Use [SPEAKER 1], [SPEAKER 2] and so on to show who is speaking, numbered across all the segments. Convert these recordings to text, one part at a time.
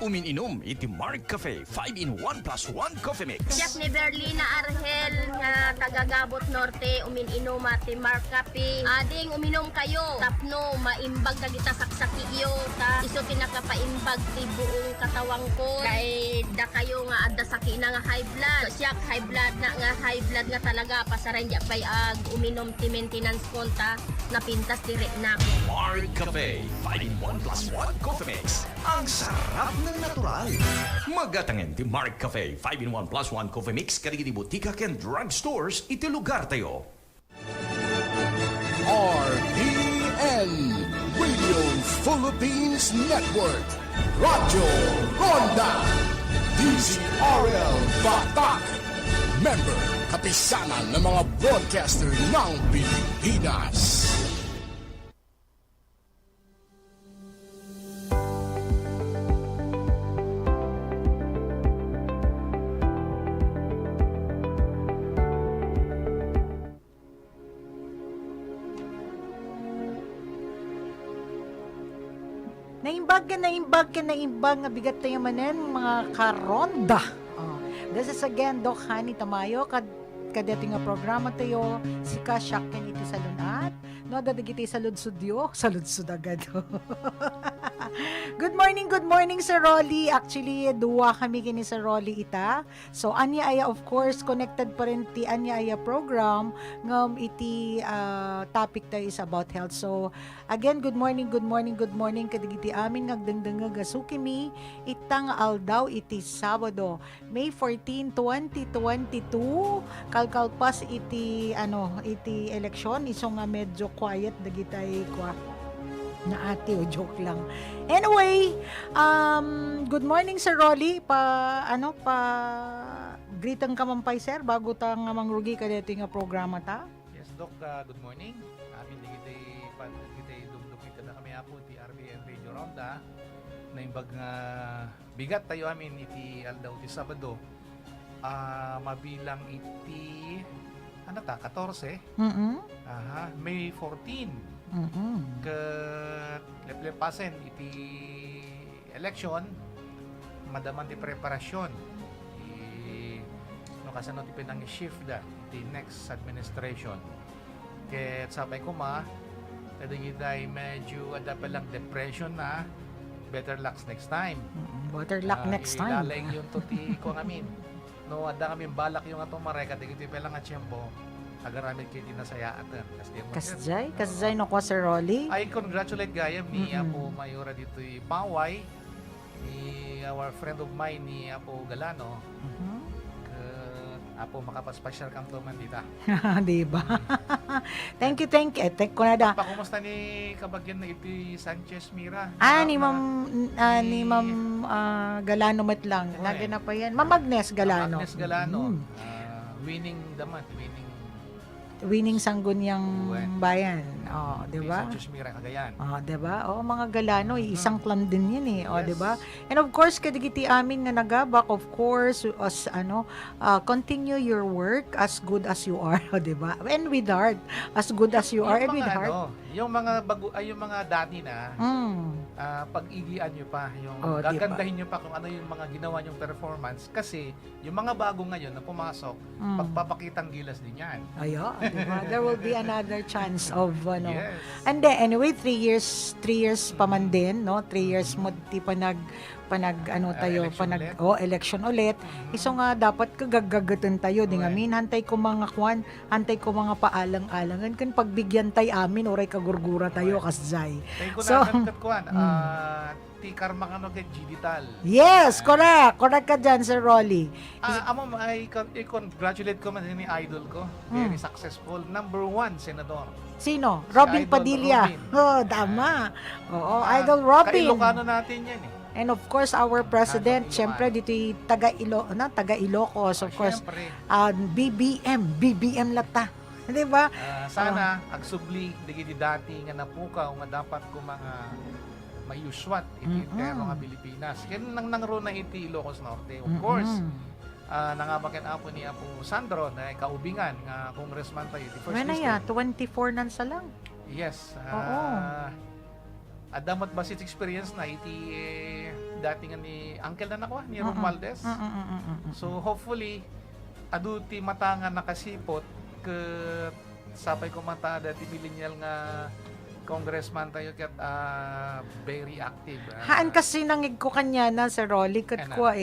[SPEAKER 1] Umininom iti Mark Cafe 5-in-1 plus 1 coffee mix.
[SPEAKER 2] Chef ni Berlina Argel nga taga-Gabot Norte umininom ati Mark Cafe. Ading uminom kayo tapno maimbag na kita saksaki iyo ta iso tinakapaimbag ti buong katawang ko kay da kayo nga adda saki na nga high blood. So, siya high blood nga talaga pasaran di pay ag uminom ti maintenance konta napintas ti na.
[SPEAKER 1] Mark Cafe 5-in-1 plus 1 coffee mix. Ang sarap ng natural. Magatangin ti Mark Cafe 5-in-1 plus 1 coffee mix karigiti butika ken drugstores iti lugar tayo.
[SPEAKER 3] RPN Radio Philippines Network Radyo Ronda DZRL Batak Member kapisanan ng mga broadcaster ng Pilipinas.
[SPEAKER 4] Naimbag nga bigat tayo manen mga karonda. This is again Doc Hani Tamayo kadeti nga programa tayo si Kasyakken iti salunat no dadagiti salud studio agad. Good morning Sir Rolly. Actually duwa kami kini Sir Rolly ita. So anya aya of course connected pa rin ti anya aya program ngam iti topic tayo is about health. So again good morning kadigiti amin ngagdengdeng gasukimi itang aldaw iti Sabado May 14, 2022 kalkalpas iti iti eleksyon iso nga medyo quiet dagitay kwa na ate o joke lang. Anyway, good morning Sir Rolly pa greetang kamampay sir bago ta nga mangrugi kadeti nga programa ta.
[SPEAKER 5] Yes Doc, good morning. Amin digitay dumdupit na kami apo ti RBN Radio Ronda na imbag nga bigat tayo amin iti aldaw ti Sabado. Mabilang iti 14. May 14. Lepasen iti election madaman ti preparasyon kasano ti pinang shift da iti next administration ket sabay ko kadigitay medyo ada pa lang depression na better luck next time.
[SPEAKER 4] Better luck next time.
[SPEAKER 5] Ilalayng yun to ti ko ngamin no ada kami balak yung atong mare kadigitay pa lang at tiyempo agaramid kayo tinasayaan
[SPEAKER 4] kasjay no ko Sir Rolly.
[SPEAKER 5] I congratulate gayam ni Apo Mayora dito Paway ni our friend of mine ni Apo Galano. Apo makapaspasyal kang tuman dita.
[SPEAKER 4] Di ba? Thank you. Thank ko na da.
[SPEAKER 5] Kumusta ni kabagyan na iti Sanchez Mira?
[SPEAKER 4] Ni Ma'am Galano matlang. Lagi na pa yan. Ma'am Agnes Galano.
[SPEAKER 5] Winning
[SPEAKER 4] Sangguniang Bayan. Di ba?
[SPEAKER 5] Sanchez Mira Cagayan.
[SPEAKER 4] Di ba? Mga Galano, isang clan din yan eh. Di ba? And of course, kadigiti amin nga nagabak, of course, as continue your work as good as you are, di ba? And with heart, as good as you are and with heart.
[SPEAKER 5] Yung mga dati na pag-igian nyo pa, yung gagandahin nyo pa kung ano yung mga ginawa nyong performance kasi yung mga bago ngayon na pumasok, pagpapakitang gilas din yan.
[SPEAKER 4] Diba? There will be another chance of
[SPEAKER 5] Yes.
[SPEAKER 4] And then anyway 3 years pa man din, no? 3 years mo ti election ulit. Iso nga dapat kagagagatan tayo di ngamin hantay ko mga paalang-alangan kan pagbigyan tay amin oray kagurgura tayo kasjay.
[SPEAKER 5] So ti karma kano ket digital.
[SPEAKER 4] Yes, correct ka dyan Sir Rolly.
[SPEAKER 5] Amo I congratulate ko man ni idol ko. Very successful. Number 1 senador.
[SPEAKER 4] Sino? Robin Padilla. Tama. Idol Robin.
[SPEAKER 5] Kailocano natin yan eh.
[SPEAKER 4] And of course, our president, syempre dito taga Ilocos, of course. BBM lata. Di ba?
[SPEAKER 5] Sana agsubli digiti dati nga napukaw nga dapat ko mga mayuswat iti mga Pilipinas. Ken nangro na iti Ilocos Norte. Of course, nangabaken apo ni Apo Sandro na kaubingan nga congressman tayo the first district.
[SPEAKER 4] 24 nan sa lang.
[SPEAKER 5] Yes.
[SPEAKER 4] Oo.
[SPEAKER 5] Adamat basit experience na iti dati nga ni Uncle na nakuha, ni Romualdez. So hopefully, aduti mata nga nakasipot, sapay ko mata dati millennial nga congressman tayo kat very active.
[SPEAKER 4] Haan kasi nangig ko kanya na sa Rolly kat
[SPEAKER 5] Ano?
[SPEAKER 4] ko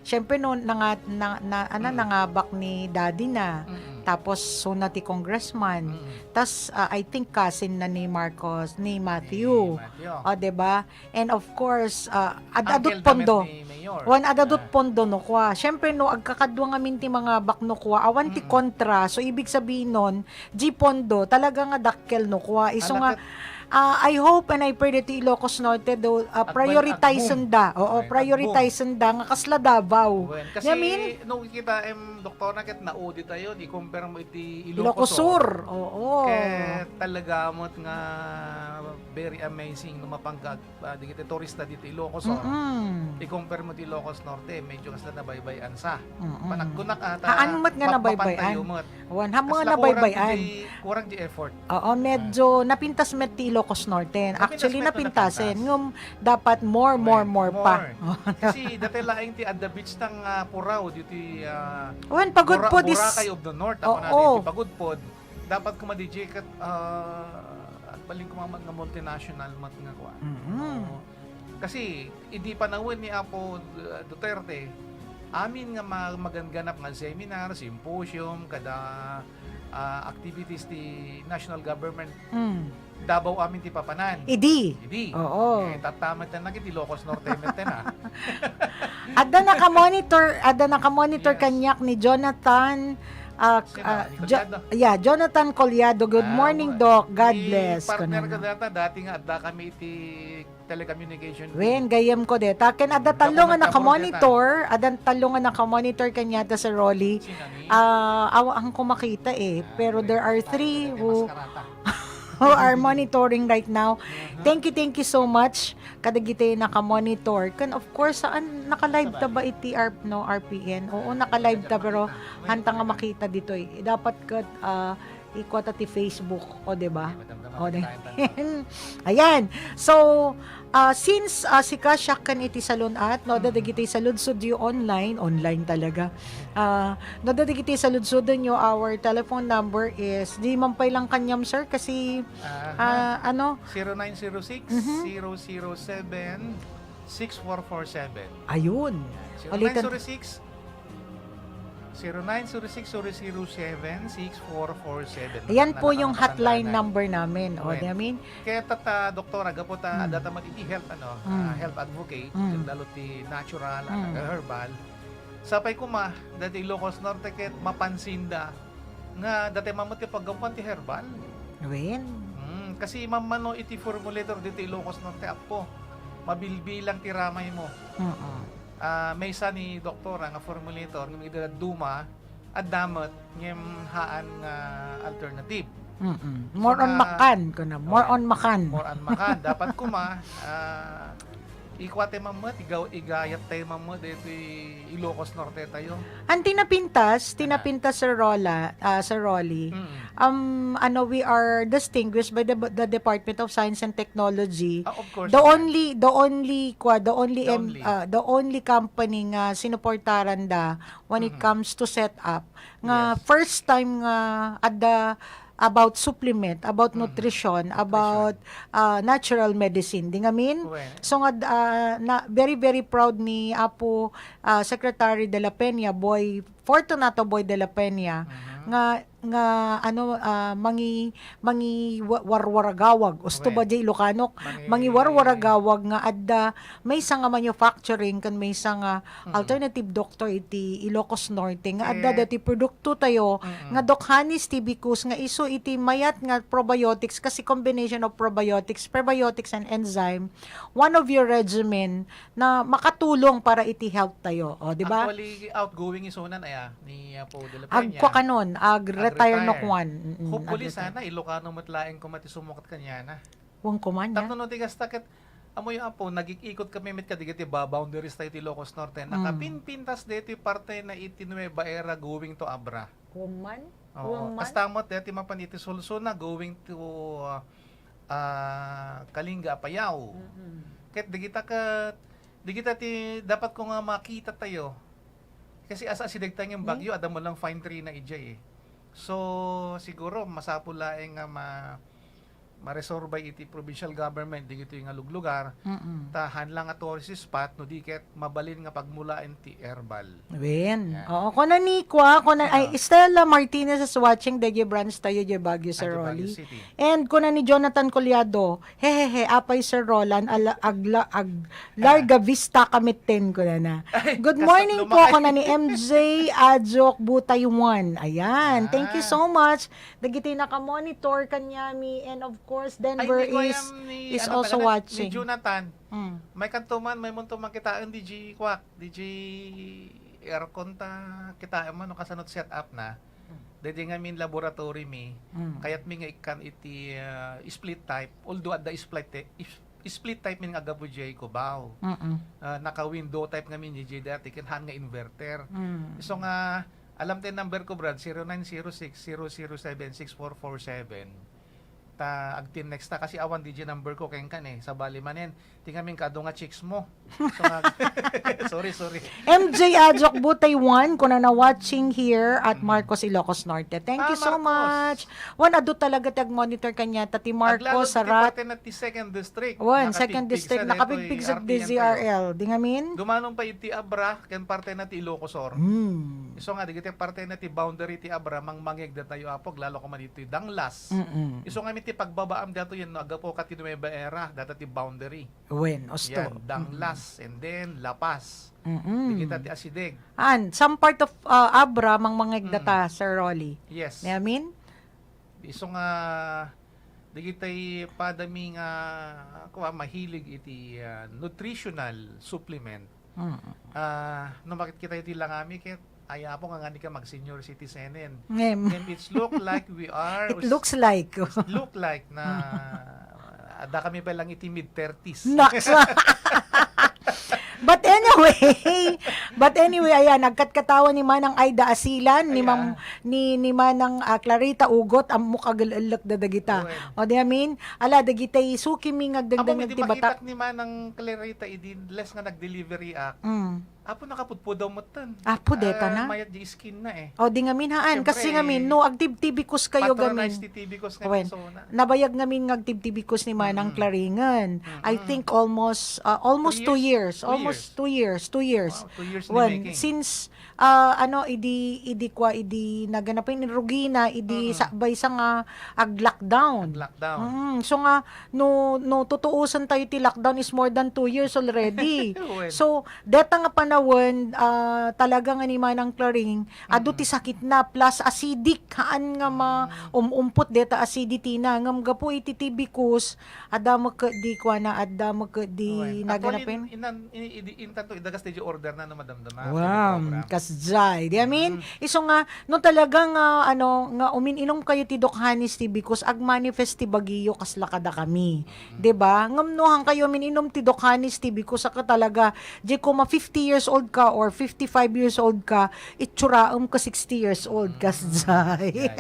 [SPEAKER 4] Syempre noon nangabak ni daddy na. Tapos suna ti congressman. Tas I think cousin na ni Marcos, ni Matthew. O, diba? And of course, adadot pondo. Wan adadot pondo no kwa. Syempre no agkakadwa nga minti mga bakno kwa. Awan ti kontra. So ibig sabihin nun, G pondo talaga nga dakkel no kwa. Iso nga I hope and I pray that Ilocos Norte do prioritize da. Oo, prioritize da nga kasla Davao.
[SPEAKER 5] Kasi nung kita doktor na ket naudi tayo, i-compare mo iti
[SPEAKER 4] Ilocos Sur. Oo.
[SPEAKER 5] Kaya talaga mo't nga very amazing no mapanggag digiti turista dito Ilocos Sur. I-compare mo ti Ilocos Norte, medyo kasla nabaybayan sa. Panagkunak ata.
[SPEAKER 4] Haan mo't nga nabaybayan. Wan ha mga nabaybayan.
[SPEAKER 5] Kurang di effort.
[SPEAKER 4] Oo, medyo napintas met ti Ilocos Norte. Actually napintasen. Ngum dapat more pa.
[SPEAKER 5] Kasi dati laing ti at the beach tang Purao dito
[SPEAKER 4] Wan pagod po this.
[SPEAKER 5] Boracay of the North ako na dito pagod pod. Dapat ko ma-DJ kat at baling ko mga multinational mat nga kwa. Kasi hindi panahon ni Apo Duterte amin nga maganganap nga seminar, symposium, kada activities ti national government. Davao amin ti papanan.
[SPEAKER 4] Idi. Oo.
[SPEAKER 5] Tatamat na nagit Ilocos Norte meten na.
[SPEAKER 4] Ada naka-monitor
[SPEAKER 5] Yes.
[SPEAKER 4] kanyak ni Jonathan Jonathan Collado. Good morning, Doc. God bless.
[SPEAKER 5] Partner ka dati nga adda kami iti telecommunication.
[SPEAKER 4] Wen gayam ko de. Taken ada talong nga naka-monitor kanya ta sa Rolly. Ang ko makita pero there are 3 who are monitoring right now. Thank you so much. Kadagite naka-monitor. Kan of course saan naka-live ta ba iti RPN? Oo, naka-live ta pero hanta nga makita dito Dapat kat ikwata ti Facebook o di ba? Ayan. So since si Kasha kan iti salon dadagiti saludsod yu online talaga. Dadagiti saludsod nyo, our telephone number is di mampay lang kanyam sir kasi
[SPEAKER 5] 0906-007-6447.
[SPEAKER 4] Ayun.
[SPEAKER 5] 0906-007-6447.
[SPEAKER 4] Ayan po yung hotline number namin. O, I mean,
[SPEAKER 5] kaya doktora gapota data iti health health advocate, lalo ti natural herbal. Sapay ko dati Ilocos Norte ket mapansin da nga dati mamuti paggapuan ti herbal.
[SPEAKER 4] Wen.
[SPEAKER 5] Kasi mamano iti formulator dito Ilocos Norte apo. Mabilbilang ti ramay mo. May isa ni doktora nga formulator ng ida duma at damat ngem haan nga alternative.
[SPEAKER 4] More on makan ko na. More on makan.
[SPEAKER 5] Dapat ikwate mamot igayat tayo mamot dito Ilocos Norte tayo.
[SPEAKER 4] Ang tinapintas Sir Rolly. We are distinguished by the Department of Science and Technology.
[SPEAKER 5] Of course.
[SPEAKER 4] The only company nga sinuportaran da when it comes to set up nga first time nga about supplement, about nutrition, about natural medicine. Di nga So nga very very proud ni Apo Secretary de la Peña, Fortunato Boy de la Peña nga mangi warwaragawag usto ba jay Ilocanok mangi warwaragawag nga adda may nga manufacturing kan may nga alternative doctor iti Ilocos Norte nga adda dati produkto tayo nga Dochanis tibicus nga iso iti mayat nga probiotics kasi combination of probiotics and enzyme one of your regimen na makatulong para iti health tayo di ba?
[SPEAKER 5] Actually outgoing isunan ni Apo de la Peña.
[SPEAKER 4] Agko kanon retire no kwan.
[SPEAKER 5] Hopefully sana Ilocano matlaeng ko mati sumukat kanya na.
[SPEAKER 4] Wang kuman ya.
[SPEAKER 5] Tapno no tigas takit amoy Apo nagikikot kami met kadigiti boundaries tayo ti Ilocos Norte. Nakapinpintas dito parte na iti Nueva Era going to Abra.
[SPEAKER 4] Kuman?
[SPEAKER 5] Kastamot dito mapaniti Solsona going to Kalinga Apayao. Ket digita ka di kita dapat ko nga makita tayo. Kasi asa sinigtang yung bagyo, adam mo lang fine tree na ijay eh. So, siguro, masapulaing nga ma-resolve iti provincial government, di ito yung aluglugar, tahan lang ato si spot, no di ket mabalin nga pagmulaan ti herbal.
[SPEAKER 4] Wen.
[SPEAKER 5] Yan.
[SPEAKER 4] Oo, kuna ni Kwa, ay Stella Martinez is watching the branch tayo di Baguio, Sir
[SPEAKER 5] At Baguio
[SPEAKER 4] Rolly.
[SPEAKER 5] City.
[SPEAKER 4] And kuna ni Jonathan Collado, hehehe, apay Sir Roland, larga vista kamitten ko na. Good morning po, kuna ni MJ Adjok Butayuan. Ayan, thank you so much. Dagiti naka-monitor kanyami, and of course, Denver is also watching.
[SPEAKER 5] Ni Jonathan,
[SPEAKER 4] Mm.
[SPEAKER 5] may kantuman, may muntuman kitaan DJ Kwak, DJ aircon ta kitaan mo no kasanot set up na. Dede nga min laboratory mi, kayat mi nga ikan iti split type, although at the split type min nga gabo jay ko baw. Naka window type nga min DJ dati ken han nga inverter. So nga alam tin number ko Brad 0906-007-6447. Ta agtin next ta kasi awan DJ number ko ken kan sa bali manen tingamin kado nga chicks mo. So nga, sorry.
[SPEAKER 4] MJ Adjok Butayuan, kuna na watching here at Marcos Ilocos Norte. Thank you so
[SPEAKER 5] Marcos.
[SPEAKER 4] much. Wan adu talaga tag-monitor kanya tati Marcos Sarat.
[SPEAKER 5] Aglalot ti second district.
[SPEAKER 4] Wan, second district nakapigpig sa DZRL. Di nga min?
[SPEAKER 5] Dumanong pa iti Abra ken parte na ti Ilocosor. So nga digiti parte na ti boundary ti Abra mangmangeg da tayo apog lalo ko man iti Danglas. Iso nga mi ti pagbabaam dato yen agapo kat ti Nueva Era data ti boundary.
[SPEAKER 4] Wen, osto.
[SPEAKER 5] Yan, Danglas and then La Paz. Digita ti Asideg.
[SPEAKER 4] Some part of Abra mangmangeg data, Sir Rolly.
[SPEAKER 5] Yes.
[SPEAKER 4] Di nga min?
[SPEAKER 5] Iso nga digitay padami nga mahilig iti nutritional supplement. No bakit kita iti langami ket aya po nga ka mag senior citizen.
[SPEAKER 4] Ngem.
[SPEAKER 5] And it's look like we are
[SPEAKER 4] It looks like.
[SPEAKER 5] look like na ada kami pa lang iti mid-30s.
[SPEAKER 4] Naks. But anyway, ayan, nagkatkatawan ni Manang Aida Asilan, ni Mang ni Manang Clarita Ugot, ang mukagalak da dagita. O di amin, ala dagitay suki mi ngagdagdag
[SPEAKER 5] Amo
[SPEAKER 4] ti bata.
[SPEAKER 5] ni Manang Clarita idin less nga nag-delivery act. Apo nakapudpo daw matan.
[SPEAKER 4] Apo deta na.
[SPEAKER 5] Mayat di skin na eh.
[SPEAKER 4] O di nga min haan,
[SPEAKER 5] Siyempre,
[SPEAKER 4] kasi nga min, no, agtibtibikos kayo gamin.
[SPEAKER 5] Patronized ti tibikos nga
[SPEAKER 4] Wen,
[SPEAKER 5] persona.
[SPEAKER 4] nabayag nga min ngagtibtibikos ni Manang Claringan. I think almost 2 years. Almost 2 years. 2 years.
[SPEAKER 5] Wow, 2 years in the
[SPEAKER 4] Wen,
[SPEAKER 5] making.
[SPEAKER 4] since idi naganapin ni Rugina, sakbay sa nga ag-lockdown.
[SPEAKER 5] Lockdown.
[SPEAKER 4] So nga no tutuusan tayo ti lockdown is more than 2 years already.
[SPEAKER 5] Wen.
[SPEAKER 4] So deta nga panawon talaga nga ni Manang Claring adu ti sakit na plus acidic haan nga umput deta acidity na ngam gapo iti tibikos adama ka di kwa na adama ka di naganapin.
[SPEAKER 5] Intanto idagas ti order na madamdama.
[SPEAKER 4] Wow, kasjay. Di amin, iso nga, no talagang nga umininom kayo ti Doc Hanis ti because ag manifest ti Baguio kaslakada kami. 'Di ba? Ngamnohan kayo mininom ti Doc Hanis ti because ka talaga, di ko 50 years old ka or 55 years old ka, itsuraom ka 60 years old kasjay.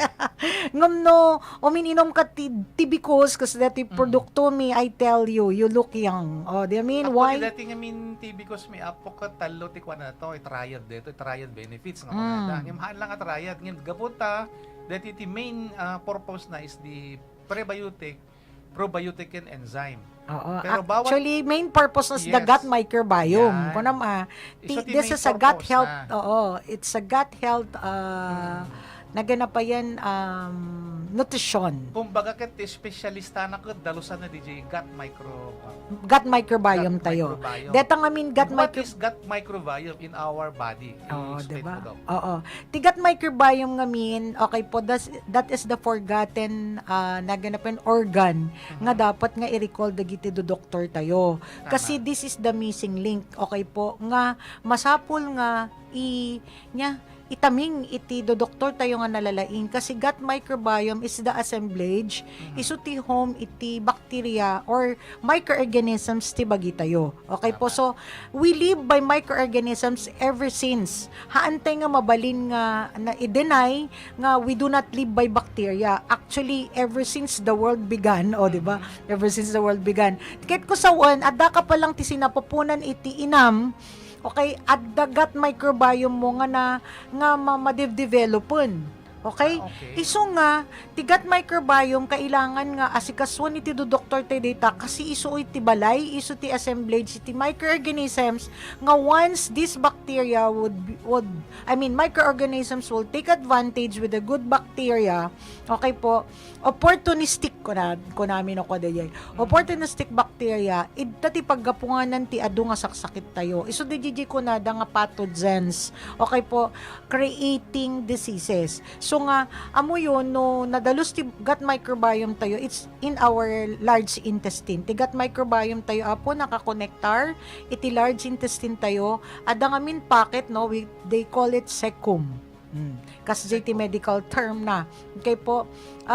[SPEAKER 4] Ngamno, umininom ka ti because kas dati produkto mi, I tell you, you look young. Oh, di amin, why?
[SPEAKER 5] Dati nga min because may apo ka talo ti kwa na to, triad dito, triad benefits nga mga ngem haan lang at triad ngem gaputa dati ti main purpose na is the probiotic and enzyme.
[SPEAKER 4] Oo.
[SPEAKER 5] Pero
[SPEAKER 4] Actually, main purpose is the
[SPEAKER 5] Yes.
[SPEAKER 4] gut microbiome.
[SPEAKER 5] Yan.
[SPEAKER 4] Kunam
[SPEAKER 5] Isa ti
[SPEAKER 4] this
[SPEAKER 5] main
[SPEAKER 4] is a gut
[SPEAKER 5] purpose
[SPEAKER 4] health.
[SPEAKER 5] na.
[SPEAKER 4] Oo, it's a gut health naganap pa yan nutrition.
[SPEAKER 5] Kumbaga ket specialista na ket dalusan na DJ gut
[SPEAKER 4] Microbiome tayo.
[SPEAKER 5] microbiome.
[SPEAKER 4] Deta nga min gut
[SPEAKER 5] What is gut microbiome in our body?
[SPEAKER 4] Oo,
[SPEAKER 5] I-explain
[SPEAKER 4] diba?
[SPEAKER 5] mo daw.
[SPEAKER 4] Oo. Ti gut microbiome nga min, okay po, that is the forgotten naganapin organ nga dapat nga i-recall dagiti do doktor tayo. Kasi this is the missing link. Okay po, nga masapul nga itaming iti do doktor tayo nga nalalain kasi gut microbiome is the assemblage iso ti home iti bacteria or microorganisms ti bagi tayo. Okay po, so we live by microorganisms ever since haantay nga mabalin nga na i-deny nga we do not live by bacteria. Actually ever since the world began, di ba, ever since the world began, kahit ko sa adda ka pa lang ti sinapupunan iti inam. Okay, at the gut microbiome mo nga ma-developon. Okay?
[SPEAKER 5] Okay.
[SPEAKER 4] Iso nga, ti gut microbiome kailangan nga asikasuan iti do doktor ti data kasi iso iti balay, iso ti assemblage iti microorganisms nga once this bacteria microorganisms will take advantage with the good bacteria. Okay po, opportunistic ko namin ako dayay. Opportunistic bacteria, ita ti paggapunganan ti adu nga saksakit tayo. Iso di ko na nga pathogens. Okay po, creating diseases. So nga, amo yun, no, nadalos ti gut microbiome tayo, it's in our large intestine. Ti gut microbiome tayo, apo, nakakonektar, iti large intestine tayo, ada nga min packet, no, they call it cecum. Kasi iti medical term na. Okay po,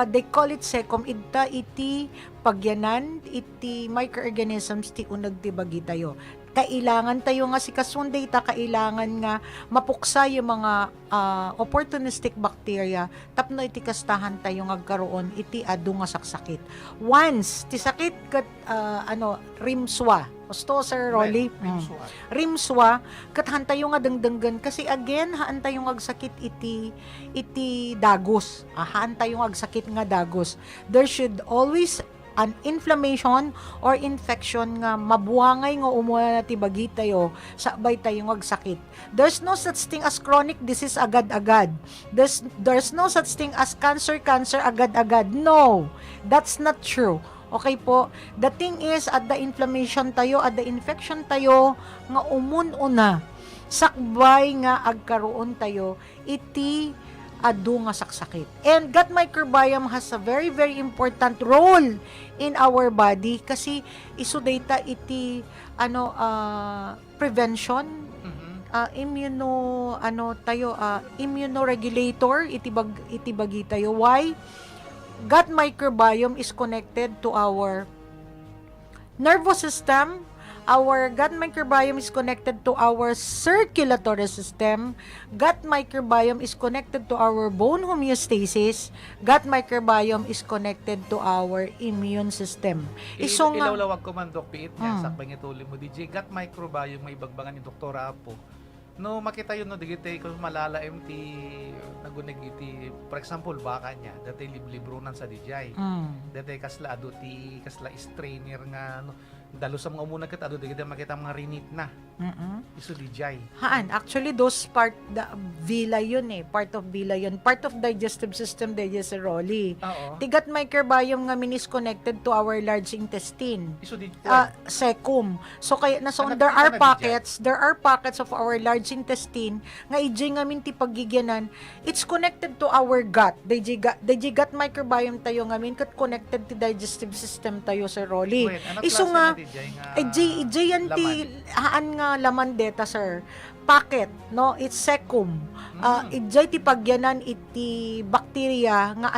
[SPEAKER 4] they call it cecum, iti pagyanan, iti microorganisms, ti unag ti bagi tayo. Kailangan tayo nga si kasunday kailangan nga mapuksa yung mga opportunistic bacteria tapno iti kastahan tayo nga karoon iti adu nga saksakit. Once ti sakit kat rimswa. Gusto, Sir Rolly? Rimswa, kat hantayo nga dengdenggan kasi again haan tayo nga agsakit iti dagos. Haan tayo nga agsakit nga dagos. There should always an inflammation or infection nga mabuangay nga umuna ti bagi tayo sabay tayo agsakit. There's no such thing as chronic disease agad-agad. There's no such thing as cancer agad-agad. No, that's not true. Okay po, the thing is at the inflammation tayo, at the infection tayo nga umun-una sakbay nga agkaroon tayo iti adu nga saksakit. And gut microbiome has a very very important role in our body kasi isu data iti prevention, immunoregulator iti bagi tayo. Why? Gut microbiome is connected to our nervous system. Our gut microbiome is connected to our circulatory system. Gut microbiome is connected to our bone homeostasis. Gut microbiome is connected to our immune system. Iso nga
[SPEAKER 5] Ilawlawag ko man, Dok Piit, nga sakbay nga tuloy mo. DJ, gut microbiome may ibagbangan ni Dr. Apo. No, makita yun, no, digitay ko malala MT, nagunig iti, for example, baka niya, dati liblibrunan sa DJ. Dati kasla aduti, kasla strainer nga, no, dalo sa mga umunag kat, ado digitay makita mga rinit na. Iso DJ.
[SPEAKER 4] Haan, actually those villi yun part of villi yun. Part of digestive system, Rolly.
[SPEAKER 5] Oo.
[SPEAKER 4] The gut microbiome nga is connected to our large intestine.
[SPEAKER 5] Iso di
[SPEAKER 4] Cecum. So kaya there are pockets of our large intestine nga ijay nga minti pagigyanan. It's connected to our gut. DJ gut microbiome tayo nga min kat connected to digestive system tayo, Sir Rolly.
[SPEAKER 5] Wait, ano
[SPEAKER 4] Iso
[SPEAKER 5] klase
[SPEAKER 4] nga
[SPEAKER 5] na DJ nga
[SPEAKER 4] ijay yan ti haan nga laman deta, sir. Packet, no? It's cecum. Ijay ti pagyanan iti bacteria nga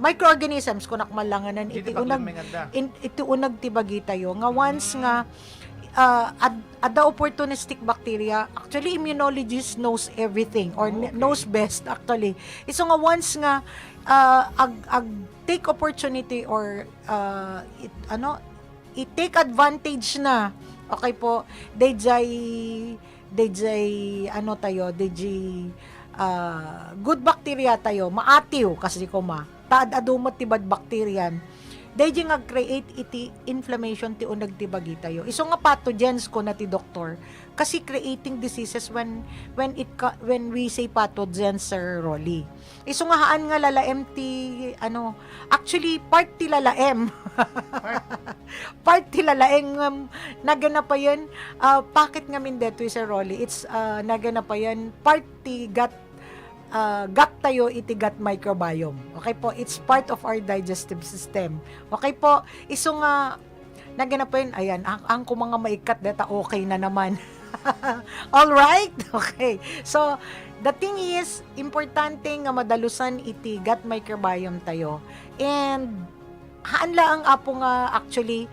[SPEAKER 4] microorganisms kunak malanganan iti unag ti bagi tayo nga once nga ada opportunistic bacteria. Actually immunologist knows everything or knows best actually. Iso nga once nga take opportunity or i-take advantage na. Okay po, DJ good bacteria tayo, maatiw kasi taad-adumot ti bad bacterian. DJ nga create iti inflammation ti unag ti bagi tayo. Iso nga pathogens ko na ti doktor kasi creating diseases when we say pathogens, Sir Rolly. Iso nga haan nga lalaem ti actually part ti lalaem. Part ti lalaeng naganapayan packet nga min deto, Sir Rolly. It's naganapayan part ti gut tayo iti gut microbiome. Okay po, it's part of our digestive system. Okay po, iso nga naganapayan, ayan, ang ko mga maikat deta okay na naman. All right? Okay. So, the thing is, importante nga madalusan iti gut microbiome tayo. And, haan apo nga, actually,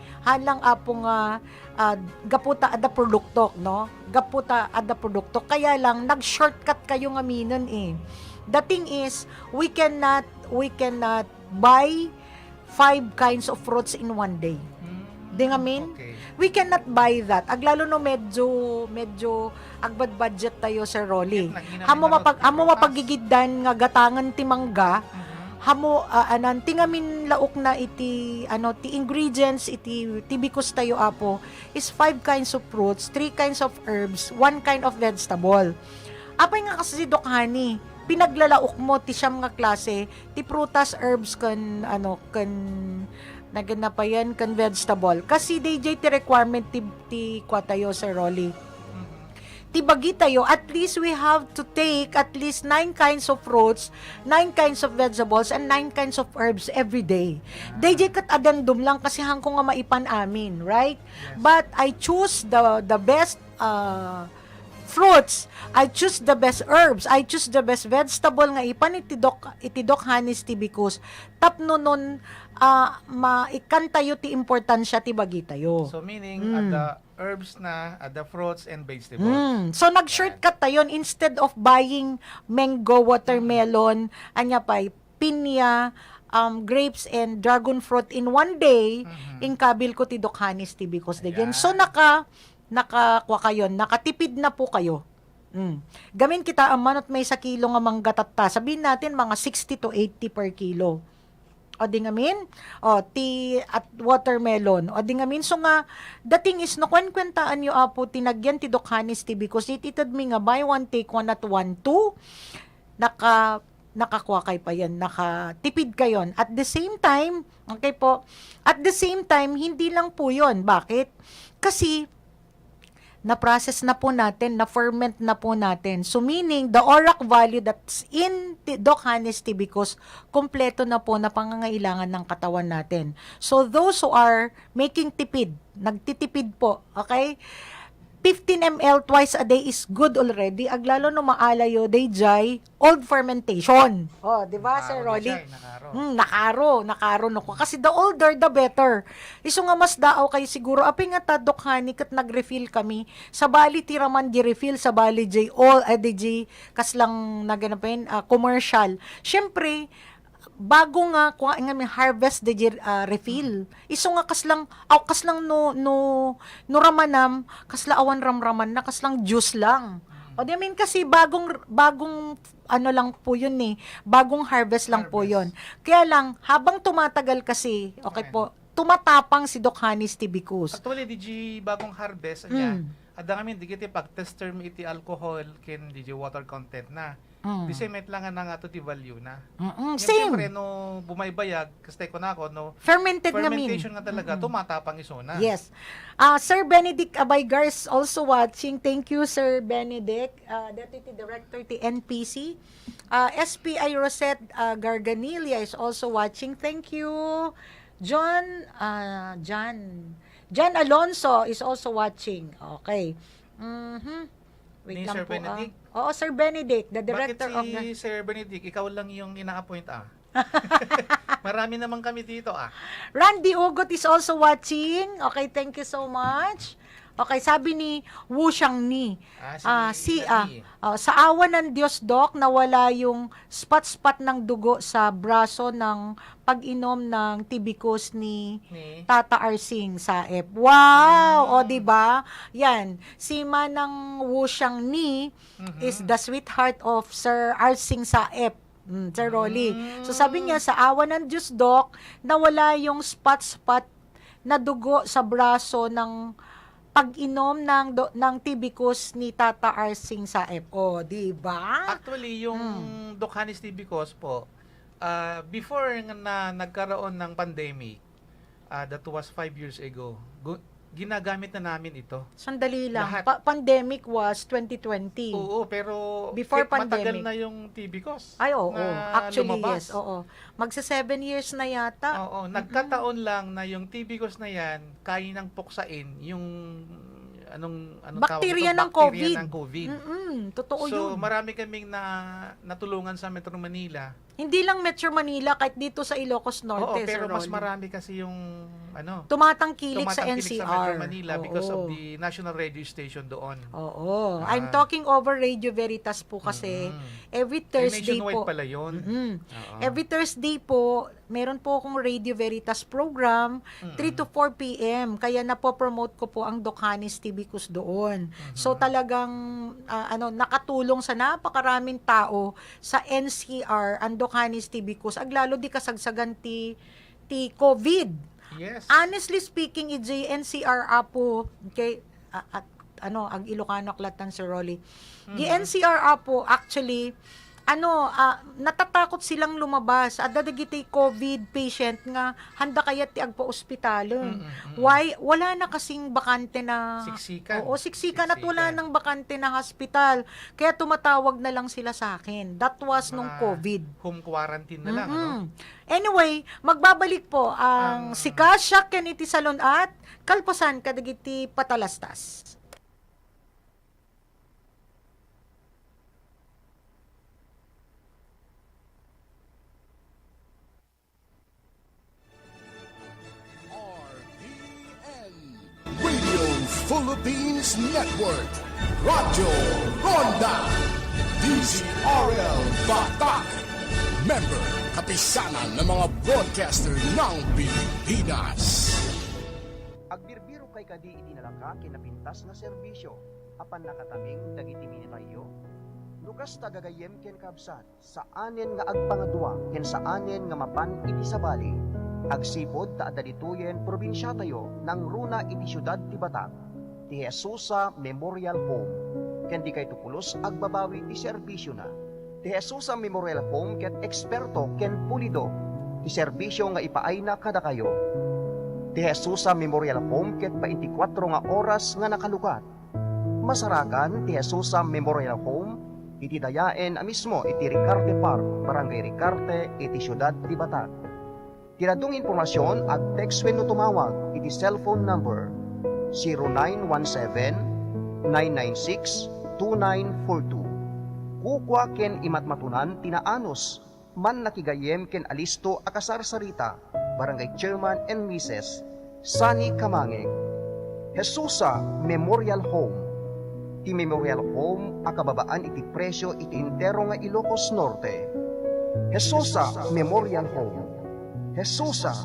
[SPEAKER 4] gaputa ada produkto, no? Gaputa ada produkto. Kaya lang, nag-shortcut kayo nga minon eh. The thing is, we cannot buy 5 kinds of fruits in one day. Di nga min?
[SPEAKER 5] Okay.
[SPEAKER 4] We cannot buy that. Aglalo no medyo agbad budget tayo sa Rolly. Hamo mapagigiddan nga gatangan ti mangga. Hamo anan tingamin laok na iti ti ingredients iti tibikos tayo apo is 5 kinds of fruits, 3 kinds of herbs, 1 kind of vegetable. Apay nga kasi si Doc Honey, pinaglalaok mo ti siyam nga klase ti prutas, herbs kan naganapayan kan vegetable kasi DJ ti requirement ti kwa tayo sa Rolly. Ti bagi tayo, at least we have to take at least 9 kinds of fruits, 9 kinds of vegetables, and 9 kinds of herbs every day. DJ kat adandum lang kasi hangko nga maipan amin, right? But I choose the best fruits, I choose the best herbs, I choose the best vegetable nga ipan iti Doc Honey's tibikos tapno nun maikan tayo ti importansya ti bagi tayo.
[SPEAKER 5] So meaning, ada herbs na, ada fruits and vegetables.
[SPEAKER 4] So nag-shortcut tayo instead of buying mango, watermelon, anya pay pinya, grapes and dragon fruit in one day, ingkabil ko ti Doc Honey's tibikos again. So nakakwa kayo, nakatipid na po kayo. Gamin kita amanot may sa kilo nga manggatatta. Sabihin natin mga 60 to 80 per kilo. O di ngamin, at watermelon. O di ngamin, so nga, dating is, no, kwentaan nyo apo, tinagyan ti Doc Honey's tea because ititad mi nga buy one, take one at 1, 2, nakakuha kayo pa yan, nakatipid kayo. At the same time, okay po, at the same time, hindi lang po yun. Bakit? Kasi, na-process na po natin, na-ferment na po natin. So, meaning, the ORAC value that's in Doc Honey's tea because kompleto na po na pangangailangan ng katawan natin. So, those who are making tipid, nagtitipid po, okay? 15 ml twice a day is good already. Aglalo no maalayo, day jay, old fermentation. Oh, di ba, Sir Rolly? Nakaro no ko. Kasi the older, the better. Iso nga mas daaw kayo siguro. Aping nga ta, Doc Honey, kat nag-refill kami. Sa bali, tiraman di refill. Sa bali, jay, all, di kaslang naganapin, commercial. Siyempre, bago nga kuha nga may harvest de refill. Iso nga kaslang no ramanam, kasla awan ramraman na kaslang juice lang. O di mean kasi bagong ano lang po yun eh. Bagong harvest lang po yun. Kaya lang habang tumatagal kasi, okay po, tumatapang si Doc Honey's tea because
[SPEAKER 5] Actually, DJ bagong harvest niya. Ada kami digiti pag-tester mo iti alcohol ken DJ water content na. Di same lang nga ato ti value na.
[SPEAKER 4] Same.
[SPEAKER 5] Siyempre, no bumaybayag, kasi ko na ako, no
[SPEAKER 4] fermentation
[SPEAKER 5] nga talaga, tumatapang iso na.
[SPEAKER 4] Yes. Sir Benedict Abaygar is also watching. Thank you, Sir Benedict, Deputy Director ti NPC. SPI Rosette Garganilia is also watching. Thank you. John Alonso is also watching. Okay. Wait
[SPEAKER 5] Ni
[SPEAKER 4] lang
[SPEAKER 5] Sir
[SPEAKER 4] po,
[SPEAKER 5] Benedict?
[SPEAKER 4] Oo, Sir Benedict, the director of
[SPEAKER 5] Bakit si Sir Benedict, ikaw lang yung ina-appoint Marami naman kami dito
[SPEAKER 4] Randy Ugot is also watching. Okay, thank you so much. Okay, sabi ni Wu Xiangni, sa awa ng Diyos, Doc, nawala yung spot-spot ng dugo sa braso ng pag-inom ng tibikos ni Tata Arsing Saep. Wow! O, diba? Yan. Si Manang Wu Xiangni is the sweetheart of Sir Arsing Saep. Sir Rolly. So, sabi niya, sa awa ng Diyos, Doc, nawala yung spot-spot na dugo sa braso ng pag-inom ng tibikos ni Tata Arsing Saep. O, di ba?
[SPEAKER 5] Actually, yung Doc Honey's tibikos po, before na nagkaroon ng pandemic, that was 5 years ago, ginagamit na namin ito.
[SPEAKER 4] Sandali lang. Pandemic was 2020.
[SPEAKER 5] Oo, pero
[SPEAKER 4] before
[SPEAKER 5] matagal
[SPEAKER 4] pandemic
[SPEAKER 5] na yung tibikos.
[SPEAKER 4] Ay, oo. Actually,
[SPEAKER 5] lumabas.
[SPEAKER 4] yes. Oo. Magsa 7 years na yata.
[SPEAKER 5] Oo. Nagkataon lang na yung tibikos na yan, kaya nang puksain yung anong
[SPEAKER 4] Bakterya
[SPEAKER 5] tawag
[SPEAKER 4] ng
[SPEAKER 5] ito?
[SPEAKER 4] COVID.
[SPEAKER 5] Ng COVID.
[SPEAKER 4] Totoo
[SPEAKER 5] So,
[SPEAKER 4] yun.
[SPEAKER 5] marami kaming natulungan sa Metro Manila.
[SPEAKER 4] Hindi lang Metro Manila, kahit dito sa Ilocos
[SPEAKER 5] Oo,
[SPEAKER 4] Norte,
[SPEAKER 5] pero
[SPEAKER 4] Sir
[SPEAKER 5] mas
[SPEAKER 4] Rolly.
[SPEAKER 5] marami kasi yung
[SPEAKER 4] Tumatangkilik sa
[SPEAKER 5] tumatangkilik
[SPEAKER 4] NCR.
[SPEAKER 5] sa Metro Manila because
[SPEAKER 4] Oo.
[SPEAKER 5] of the national radio station doon.
[SPEAKER 4] Oo.
[SPEAKER 5] Ah.
[SPEAKER 4] I'm talking over Radio Veritas po kasi every Thursday
[SPEAKER 5] Nationwide
[SPEAKER 4] po.
[SPEAKER 5] pala yun. Oo.
[SPEAKER 4] Every Thursday po, meron po akong Radio Veritas program 3 to 4 p.m. Kaya napopromote ko po ang Dokhanis Tibicus doon. So talagang nakatulong sa napakaraming tao sa NCR ang Dokhanis Tibicus. Aglalo di kasagsagan ti COVID.
[SPEAKER 5] Yes.
[SPEAKER 4] Honestly speaking, NCR apo okay ang Ilocano klatan Sir Rolly. The NCR apo actually natatakot silang lumabas. Adadagiti COVID patient nga handa kaya ti agpa ospital. Why? Wala na kasing bakante na
[SPEAKER 5] Siksikan.
[SPEAKER 4] Oo, siksikan at wala nang bakante na hospital. Kaya tumatawag na lang sila sa akin. That was nung COVID.
[SPEAKER 5] Home quarantine na lang. Ano?
[SPEAKER 4] Anyway, magbabalik po ang Sikasyak Keniti Salon at Kalpasan kadagiti Patalastas.
[SPEAKER 3] RPN Radio Philippines Network Radyo Ronda DZRL Batak Member Kapisanan ng mga broadcaster ng Pilipinas.
[SPEAKER 6] Agbirbiro kay kadi itinalaka kinapintas nga serbisyo apan nakataming dagiti minitayo lukas tagagayem ken kabsat sa anen nga agpangadua ken sa anen nga mapan iti sabali agsipod ta adda dituyen probinsya tayo nang runa iti syudad ti Batak ti Jesusa Memorial Home ken di kay tupulos agbabawi ti serbisyo na ti Jesusa Memorial Home ket eksperto ken pulido ti serbisyo nga ipaay na kada kayo ti Jesusa Memorial Home ket 24 nga oras nga nakalukat. Masarakan ti Jesusa Memorial Home iti dayaen mismo iti Ricarte Park, Barangay Ricarte, iti Syudad ti Batak. Tiradong impormasyon ag text wenno tumawag iti cellphone number 0917-996-2942. Kukwa ken imatmatunan tinaanos man nakigayem ken alisto akasar sarita Barangay Chairman and Mrs. Sunny Kamangeng. Jesusa Memorial Home. Ti Memorial Home akababaan iti presyo iti entero nga Ilocos Norte. Jesusa Memorial Home. Jesusa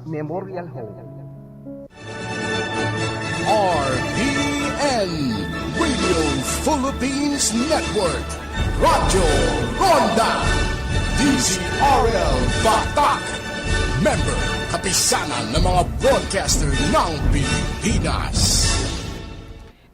[SPEAKER 6] Memorial Home.
[SPEAKER 3] RPN Radio Philippines Network Radyo Ronda DZRL Batak Member Kapisanan ng mga broadcaster ng Pilipinas.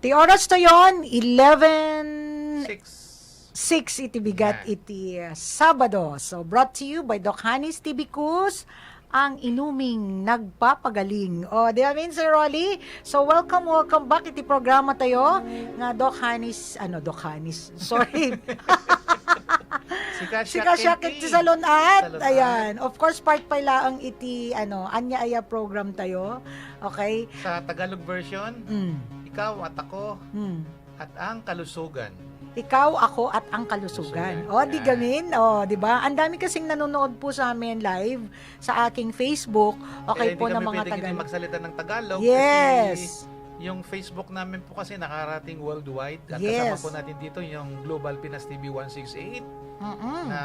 [SPEAKER 4] Ti oras to yon 11:06 iti bigat iti Sabado. So brought to you by Doc Hanis Tibicus, ang inuming nagpapagaling. O, di ba, Sir Rolly? So, welcome back iti programa tayo nga Doc Hanis, sorry. Sikasyak iti salon at, ayan, of course, part pala ang iti, anya aya program tayo. Okay?
[SPEAKER 5] Sa Tagalog version, ikaw at ako at ang kalusugan.
[SPEAKER 4] Ikaw, ako, at ang kalusugan. O, di gamin. O, di ba? Ang dami kasing nanonood po sa amin live sa aking Facebook. Okay po na mga
[SPEAKER 5] Tagalog. Hindi magsalita ng Tagalog.
[SPEAKER 4] Yes.
[SPEAKER 5] Kasi yung Facebook namin po kasi nakarating worldwide. At
[SPEAKER 4] Yes.
[SPEAKER 5] kasama po natin dito yung Global Pinas TV 168 na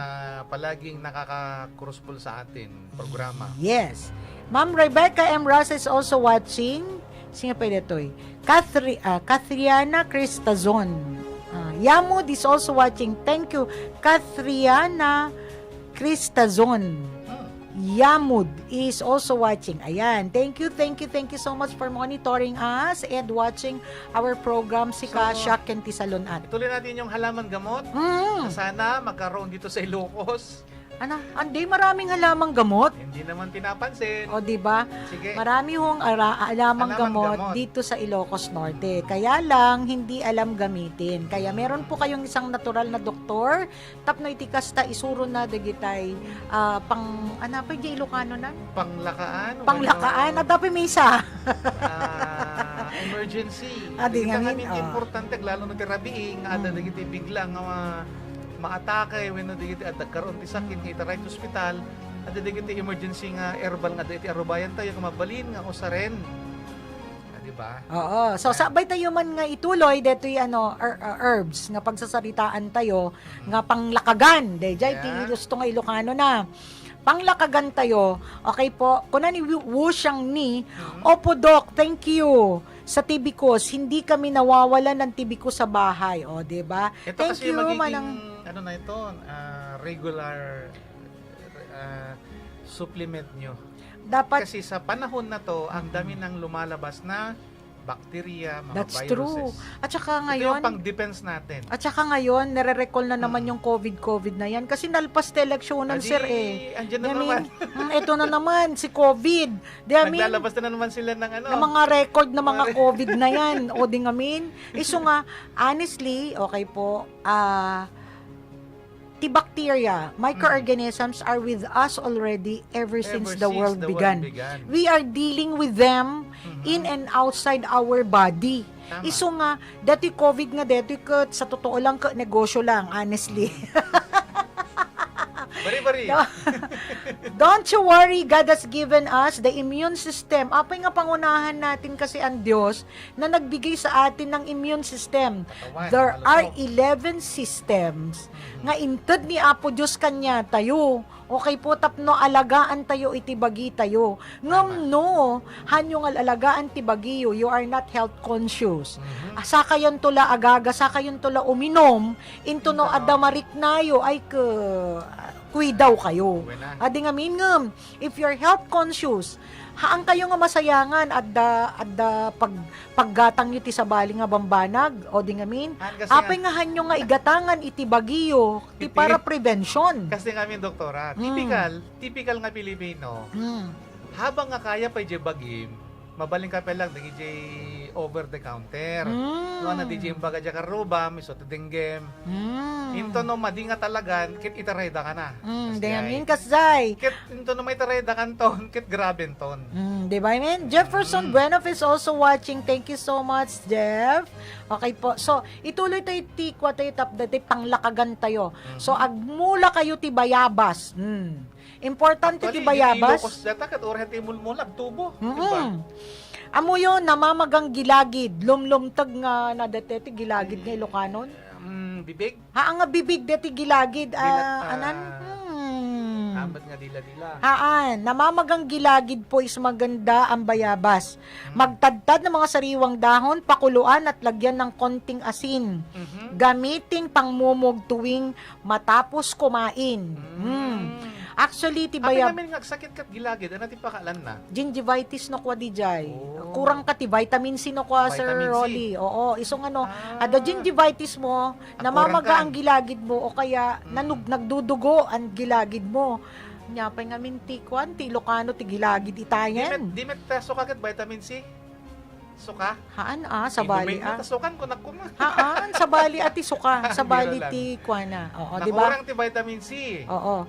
[SPEAKER 5] palaging nakaka-crosspull sa atin programa.
[SPEAKER 4] Yes. Ma'am Rebecca M. Ross is also watching. Sino pa ito eh? Catriana Cristazon. Yamud is also watching. Thank you. Catriana Cristazon. Yamud is also watching. Ayan. Thank you so much for monitoring us and watching our program Sikasyak Keniti Salon at.
[SPEAKER 5] Ituloy natin yung halaman gamot. Na sana magkaroon dito sa Ilocos.
[SPEAKER 4] Anday maraming halamang gamot.
[SPEAKER 5] Hindi naman pinapansin.
[SPEAKER 4] O, di ba?
[SPEAKER 5] Sige.
[SPEAKER 4] Marami hong halamang gamot dito sa Ilocos Norte. Kaya lang, hindi alam gamitin. Kaya meron po kayong isang natural na doktor, tapno itikas ta isuro na dagitay pa yung Ilocano na?
[SPEAKER 5] Panglakaan.
[SPEAKER 4] Panglakaan. At dapat may isa.
[SPEAKER 5] emergency.
[SPEAKER 4] Di nga
[SPEAKER 5] Ika
[SPEAKER 4] min,
[SPEAKER 5] nga importante, lalo na tirabiing, ada digiti biglang maatake, when digiti at nagkaroon ti sakit, nga itaray sa ospital, ada digiti emergency nga herbal nga iti arubayan tayo, nga mabalin nga o saren. Diba?
[SPEAKER 4] Oo. So sabay tayo man nga ituloy detoy herbs nga pagsasaritaan tayo nga panglakagan. Dayjay ti gusto nga Ilocano na. Panglakagan tayo. Okay po. Kuna ni Wushang ni. Opo Doc, thank you. Sa tibikos, hindi kami nawawalan ng tibikos sa bahay. O, di ba?
[SPEAKER 5] Ito
[SPEAKER 4] Thank
[SPEAKER 5] kasi
[SPEAKER 4] you,
[SPEAKER 5] magiging,
[SPEAKER 4] manang
[SPEAKER 5] na ito, regular supplement nyo.
[SPEAKER 4] dapat
[SPEAKER 5] Kasi sa panahon na to, ang dami ng lumalabas na bacteria, mga
[SPEAKER 4] that's
[SPEAKER 5] viruses.
[SPEAKER 4] true. At saka
[SPEAKER 5] Ito
[SPEAKER 4] ngayon,
[SPEAKER 5] yung pang-defense natin.
[SPEAKER 4] nare-recall na naman yung COVID na yan kasi nalpas na eleksyonan,
[SPEAKER 5] Adi,
[SPEAKER 4] sir eh.
[SPEAKER 5] Andyan na
[SPEAKER 4] I
[SPEAKER 5] naman.
[SPEAKER 4] mean, ito na naman, si COVID. Di, I mean,
[SPEAKER 5] Naglalabas na naman sila ng ano.
[SPEAKER 4] na mga record na mga COVID na yan. O di nga min. So nga, honestly, okay po, the bacteria, microorganisms are with us already ever since the world began. We are dealing with them in and outside our body.
[SPEAKER 5] Tama.
[SPEAKER 4] Iso nga, dati COVID nga, dati sa totoo lang, negosyo lang, honestly.
[SPEAKER 5] Bari-bari.
[SPEAKER 4] Don't you worry, God has given us the immune system. Apay nga pangunahan natin kasi ang Diyos na nagbigay sa atin ng immune system.
[SPEAKER 5] Katawan,
[SPEAKER 4] There are
[SPEAKER 5] malusog.
[SPEAKER 4] 11 systems nga inted ni Apo Diyos kanya tayo. Okay po, tapno alagaan tayo, itibagi tayo. Ngam no, hanyo nga alagaan tibagi you are not health conscious. Asa kayon tula agaga, sa kayon tula uminom, into no adamarik nayo, ay kuidaw kayo.
[SPEAKER 5] Buena.
[SPEAKER 4] Adi nga ngam, if you're health conscious, haang kayo nga masayangan at da paggatang yu ti sabali nga bambanag o di nga min.
[SPEAKER 5] Han, kasi
[SPEAKER 4] Apay nga hanyo nga igatangan iti bagiyo ti para prevention.
[SPEAKER 5] Kasi kami, doktora, typical nga Pilipino, habang nga kaya pa bagim, mabaling ka pa lang, over the counter. No, na DJ yung baga dya karuba, miso ti denggem. Into no, madi nga talagan, kit itareda ka na.
[SPEAKER 4] Di nga min kasay.
[SPEAKER 5] Kit, into no, may itareda kan ton, kit graben ton.
[SPEAKER 4] Di ba, men? Jefferson Buenov is also watching. Thank you so much, Jeff. Okay po. So, ituloy tayo tikwa tayo tapdate panglakagan tayo. So, agmula kayo ti bayabas. Importante ti bayabas.
[SPEAKER 5] Ilocos data, kat orhan ti mulmulag, tubo. Diba?
[SPEAKER 4] Amo yun, namamagang gilagid. Lumlumtag nga na dati ti gilagid nga Ilocanon.
[SPEAKER 5] Bibig?
[SPEAKER 4] Nga bibig dati gilagid. Anan?
[SPEAKER 5] Amat nga dila-dila.
[SPEAKER 4] Namamagang gilagid po is maganda ang bayabas. Magtadtad ng mga sariwang dahon, pakuluan at lagyan ng konting asin. Gamitin pangmumog tuwing matapos kumain. Actually, ti
[SPEAKER 5] Abi
[SPEAKER 4] bayab
[SPEAKER 5] namin nga sakit kat gilagid, ano ti pakalan na?
[SPEAKER 4] gingivitis no kwa dijay.
[SPEAKER 5] Oh.
[SPEAKER 4] Kurang ka ti vitamin C no kwa, Sir
[SPEAKER 5] Vitamin C.
[SPEAKER 4] Rolly. Oo, isong ada gingivitis mo, namamaga
[SPEAKER 5] kurang
[SPEAKER 4] ang gilagid mo o kaya nagdudugo ang gilagid mo. Nyapay nga minti kwan, ti Ilocano ti gilagid itayan.
[SPEAKER 5] Di met suka kat vitamin C? Suka?
[SPEAKER 4] Haan sa bali
[SPEAKER 5] Tasukan ko nakuma.
[SPEAKER 4] Haan sa bali ati suka, sa bali
[SPEAKER 5] Biro lang.
[SPEAKER 4] ti kwana. Oo, di ba?
[SPEAKER 5] Nakurang ti vitamin C.
[SPEAKER 4] Oo.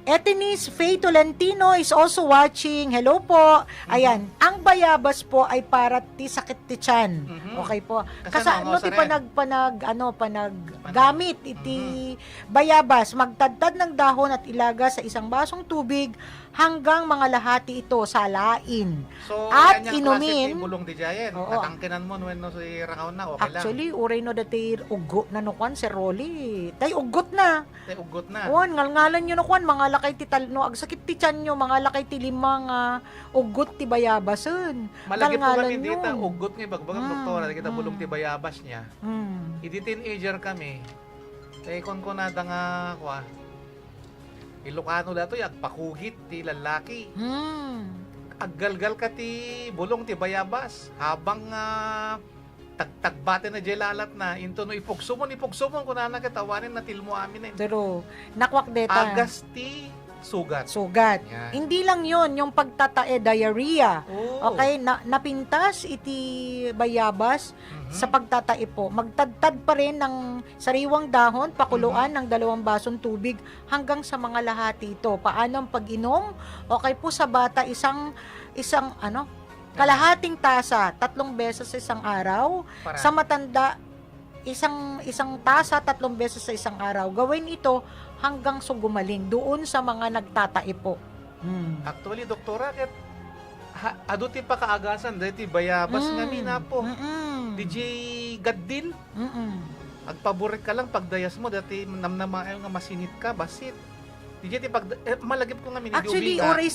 [SPEAKER 4] Etinis Faye Tolentino is also watching. Hello po. Ayan, ang bayabas po ay para ti sakit ti tiyan. Okay po.
[SPEAKER 5] Kasi
[SPEAKER 4] Kasano ti gamit iti bayabas, magtadtad ng dahon at ilaga sa isang basong tubig hanggang mga lahati ito salain.
[SPEAKER 5] So,
[SPEAKER 4] At
[SPEAKER 5] yan yung
[SPEAKER 4] inumin.
[SPEAKER 5] klase ti bulong di jayen.
[SPEAKER 4] Oo.
[SPEAKER 5] Natangkinan mo when no si rangaw na, okay lang.
[SPEAKER 4] Actually, uray no dati ugo na no kwan, si Rolly. Tay ugot na.
[SPEAKER 5] Tay ugot na.
[SPEAKER 4] Wan, ngalngalan nyo na kwan, mga lakay ti talno, agsakit ti tiyan nyo, mga lakay ti limang ugot ti bayabasan.
[SPEAKER 5] Malagi po
[SPEAKER 4] Ngalngalan
[SPEAKER 5] kami
[SPEAKER 4] nyo.
[SPEAKER 5] dito, ugot nga bagbagang doktora, kita bulong ti bayabas niya. Idi teenager kami. Tay konkonada nga kwa. Ilocano dato yak pakugit ti lalaki. Aggalgal ka ti bulong ti bayabas habang tagtagbate na jelalat na into no ipugsumon ko na nakatawanin na tilmo amin na
[SPEAKER 4] Pero, nakwak deta.
[SPEAKER 5] agas ti sugat.
[SPEAKER 4] Sugat.
[SPEAKER 5] Yan.
[SPEAKER 4] Hindi lang yon yung pagtatae, diarrhea.
[SPEAKER 5] Oh.
[SPEAKER 4] Okay, napintas iti bayabas sa pagtatae po. Magtadtad pa rin ng sariwang dahon, pakuluan ng 2 basong tubig hanggang sa mga lahati ito. Paano ang pag-inom? Okay po sa bata, isang Kalahating tasa, 3 beses sa isang araw.
[SPEAKER 5] Para.
[SPEAKER 4] Sa matanda, isang tasa 3 beses sa isang araw. Gawin ito hanggang gumaling doon sa mga nagtataipo.
[SPEAKER 5] Actually, doktora, aduti pa kaagasan, dati bayabas nga mina po. DJ Gaddil, agpaborik ka lang pagdayas mo, dati namnamayo nga masinit ka, basit. DJ ti malagip ko nga
[SPEAKER 4] Actually,
[SPEAKER 5] ka.
[SPEAKER 4] oray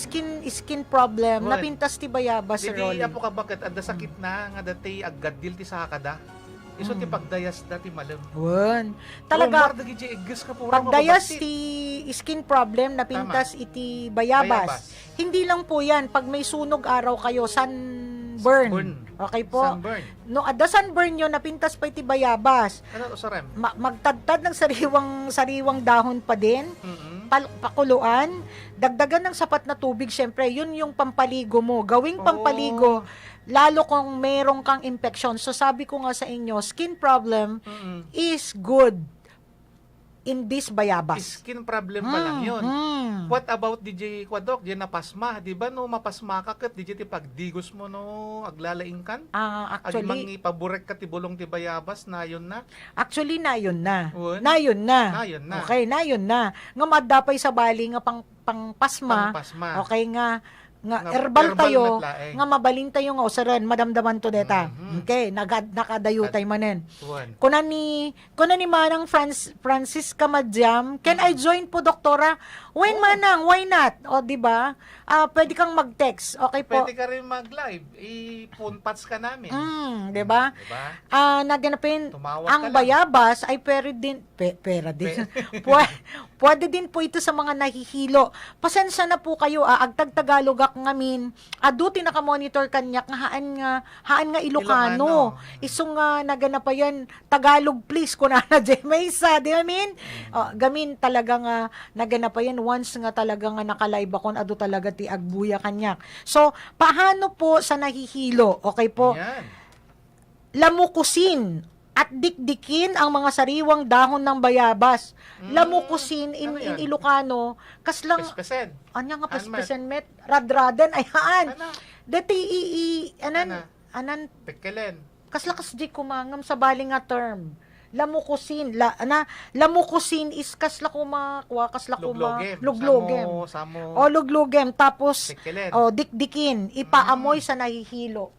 [SPEAKER 4] skin problem,
[SPEAKER 5] What?
[SPEAKER 4] napintas ti bayabas, Sir
[SPEAKER 5] Didi
[SPEAKER 4] Rolly.
[SPEAKER 5] apo ka bakit, adda sakit na, nga dati aggaddil ti sakada. Iso ti pagdayas dati malam.
[SPEAKER 4] Wan. Talaga,
[SPEAKER 5] Talaga, DJ igis ka po.
[SPEAKER 4] pagdayas ti skin problem, napintas iti bayabas. Hindi lang po yan, pag may sunog araw kayo, sunburn. Okay po?
[SPEAKER 5] Sunburn.
[SPEAKER 4] No, adda sunburn yun, napintas pa iti bayabas.
[SPEAKER 5] Ano, sarem?
[SPEAKER 4] Magtadtad ng sariwang dahon pa din, pakuluan, dagdagan ng sapat na tubig, syempre, yun yung pampaligo mo. Gawing pampaligo, lalo kung merong kang infection. So sabi ko nga sa inyo, skin problem is good in this bayabas.
[SPEAKER 5] Skin problem pa lang yun. What about DJ Kwadok? Diyan napasma. Di ba no, mapasma ka kat, DJ ti pagdigos mo no, aglalaing kan?
[SPEAKER 4] Actually,
[SPEAKER 5] Agimang ipaburek ka ti bulong ti bayabas, na yun na.
[SPEAKER 4] actually, nayon na.
[SPEAKER 5] Uwan?
[SPEAKER 4] Nayon na.
[SPEAKER 5] Nayon na.
[SPEAKER 4] Okay, nayon na. Nga madapay sa bali nga pang pasma.
[SPEAKER 5] Pangpasma.
[SPEAKER 4] Okay nga
[SPEAKER 5] Nga
[SPEAKER 4] herbal
[SPEAKER 5] herbal
[SPEAKER 4] tayo,
[SPEAKER 5] na tlaeng.
[SPEAKER 4] nga mabalin tayo nga usaran, madamdaman to deta. Okay, nakadayutay manen.
[SPEAKER 5] Uwan.
[SPEAKER 4] Kuna ni manang Francis Kamadyam, can I join po, doktora? When manang, why not? O, di ba? Pwede kang mag-text. Okay po.
[SPEAKER 5] Pwede ka rin mag-live. I-phone-pats ka namin.
[SPEAKER 4] Di ba?
[SPEAKER 5] Diba?
[SPEAKER 4] Naganapin,
[SPEAKER 5] Tumawag
[SPEAKER 4] ang
[SPEAKER 5] ka lang.
[SPEAKER 4] bayabas ay pwede din, pwede din po ito sa mga nahihilo. Pasensya na po kayo, agtag-Tagalog ak ngamin, aduti nakamonitor kanyak nga haan nga Ilocano. Isong nga naganap pa yan, Tagalog please, kunana Jemesa, di amin? Gamin talaga nga naganap pa yan, once nga talaga nga nakalive ako, ado talaga ti agbuya kanyak. So, paano po sa nahihilo? Okay po?
[SPEAKER 5] Yan.
[SPEAKER 4] Lamukusin at dikdikin ang mga sariwang dahon ng bayabas. Lamukusin in
[SPEAKER 5] Ano yan?
[SPEAKER 4] Ilocano, kaslang
[SPEAKER 5] Pespesen.
[SPEAKER 4] anya nga
[SPEAKER 5] Anmet.
[SPEAKER 4] paspesen met radraden ay haan.
[SPEAKER 5] Ano?
[SPEAKER 4] Dati anan
[SPEAKER 5] Pekelen.
[SPEAKER 4] kaslakas di kumangam sa bali nga term. Lamukusin, lamukusin is kasla
[SPEAKER 5] Luglogem.
[SPEAKER 4] luglogem.
[SPEAKER 5] Samo.
[SPEAKER 4] O luglogem tapos
[SPEAKER 5] Pekelen.
[SPEAKER 4] dikdikin, ipaamoy sa nahihilo.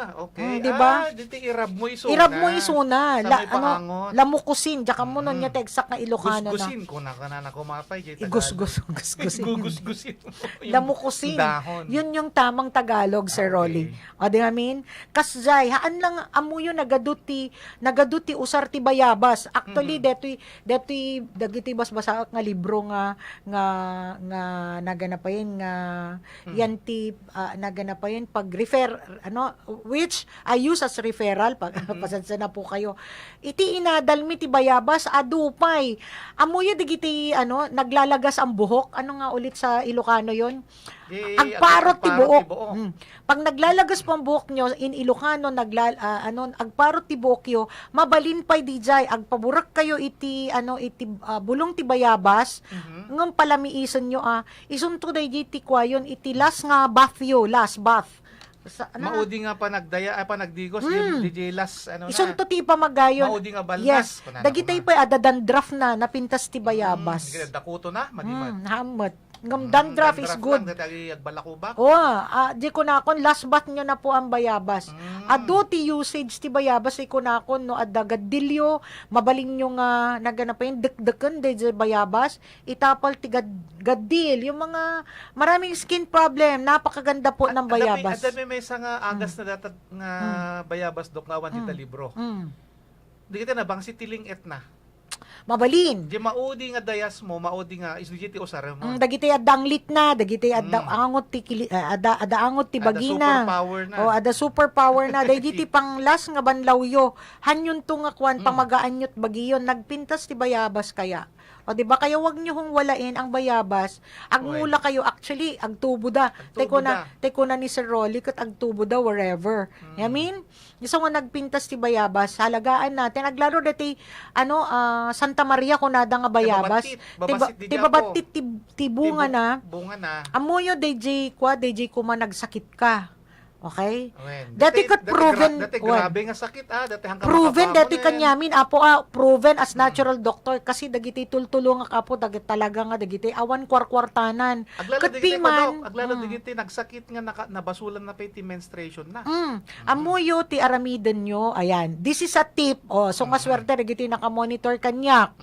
[SPEAKER 5] Okay.
[SPEAKER 4] Di ba?
[SPEAKER 5] Dito irab mo isuna.
[SPEAKER 4] Irab mo isuna.
[SPEAKER 5] Sa may paangot.
[SPEAKER 4] Lamukusin. Tsaka mo nun niya tegsak na Ilocano na.
[SPEAKER 5] Gusgusin. Kung na kumapay.
[SPEAKER 4] Gusgusin.
[SPEAKER 5] Gugusgusin.
[SPEAKER 4] Lamukusin.
[SPEAKER 5] Dahon.
[SPEAKER 4] Yun yung tamang Tagalog, Sir Rolly. O, di amin? Kasjay, haan lang amuyo nagaduti usar ti bayabas. Actually, dagiti basbasa nga libro nga naganapayin nga yan ti naganapayin pag-refer, which I use as referral, pasensya na po kayo. Iti inadalmi ti bayabas, adupay. Amuyo digiti, naglalagas ang buhok. Ano nga ulit sa Ilocano yon? Agparot ti buok. Pag naglalagas po ang buhok nyo, in Ilocano, agparot ti buhok yo, mabalin pa'y dijay, agpaburak kayo iti bulong ti bayabas, ngam palamiisan nyo, isunto day ti kwayon, iti last nga bath yo, last bath.
[SPEAKER 5] Maudi nga pa nagdigos, DJ Las,
[SPEAKER 4] isunto ti pamagayon.
[SPEAKER 5] Maudi nga balnas.
[SPEAKER 4] Yes, dagitay pa dandruff na, napintas ti bayabas.
[SPEAKER 5] Dakuto na, madiman.
[SPEAKER 4] Hamot. Ngam dandruff is good.
[SPEAKER 5] Agbalakubak.
[SPEAKER 4] Di ko na kon last bath nyo na po ang bayabas. Ado ti usage ti bayabas ay kunakon no adda gaddilyo, mabaling nyo nga naganapin dekdeken de bayabas, itapal ti gaddil, yung mga maraming skin problem, napakaganda po ng bayabas.
[SPEAKER 5] Adami may nga agas na datat nga bayabas dok nga wan ti libro. Di kita na bang si tiling etna.
[SPEAKER 4] Mabalin.
[SPEAKER 5] Di maudi nga dayas mo, maudi nga isdi ti usar mo.
[SPEAKER 4] Dagiti adanglit na, dagiti angot ti ada angot ti bagina.
[SPEAKER 5] Superpower na.
[SPEAKER 4] Ada superpower na. Dagiti pang last nga banlawyo. Hanyon to nga kwan pamagaanyot bagiyon, nagpintas ti bayabas kaya. O di ba kaya wag niyo hong walain ang bayabas. Agmula kayo actually agtubo da. Teko na ni Sir Rolly kat agtubo da wherever. I mean, isa nga nagpintas ti bayabas, halagaan natin. Naglaro dati Santa Maria kunada nga bayabas. Ti babatit ti bunga na.
[SPEAKER 5] Bunga na.
[SPEAKER 4] Amuyo DJ ko man nagsakit ka. Okay?
[SPEAKER 5] Wen.
[SPEAKER 4] Dati kat proven,
[SPEAKER 5] Dati
[SPEAKER 4] wen.
[SPEAKER 5] grabe nga sakit Dati hanggang
[SPEAKER 4] Proven
[SPEAKER 5] makapamo
[SPEAKER 4] dati
[SPEAKER 5] na yan.
[SPEAKER 4] kanyamin apo proven as natural doctor kasi dagiti tultulong nga apo dagiti talaga nga dagiti awan kwarkwartanan.
[SPEAKER 5] Aglalo
[SPEAKER 4] Kat
[SPEAKER 5] digiti ko,
[SPEAKER 4] piman,
[SPEAKER 5] Dok. Aglalo digiti nagsakit nga nabasulan na pa iti menstruation na.
[SPEAKER 4] amuyo ti aramidan nyo, ayan. This is a tip. So nga swerte dagiti nakamonitor kanyak.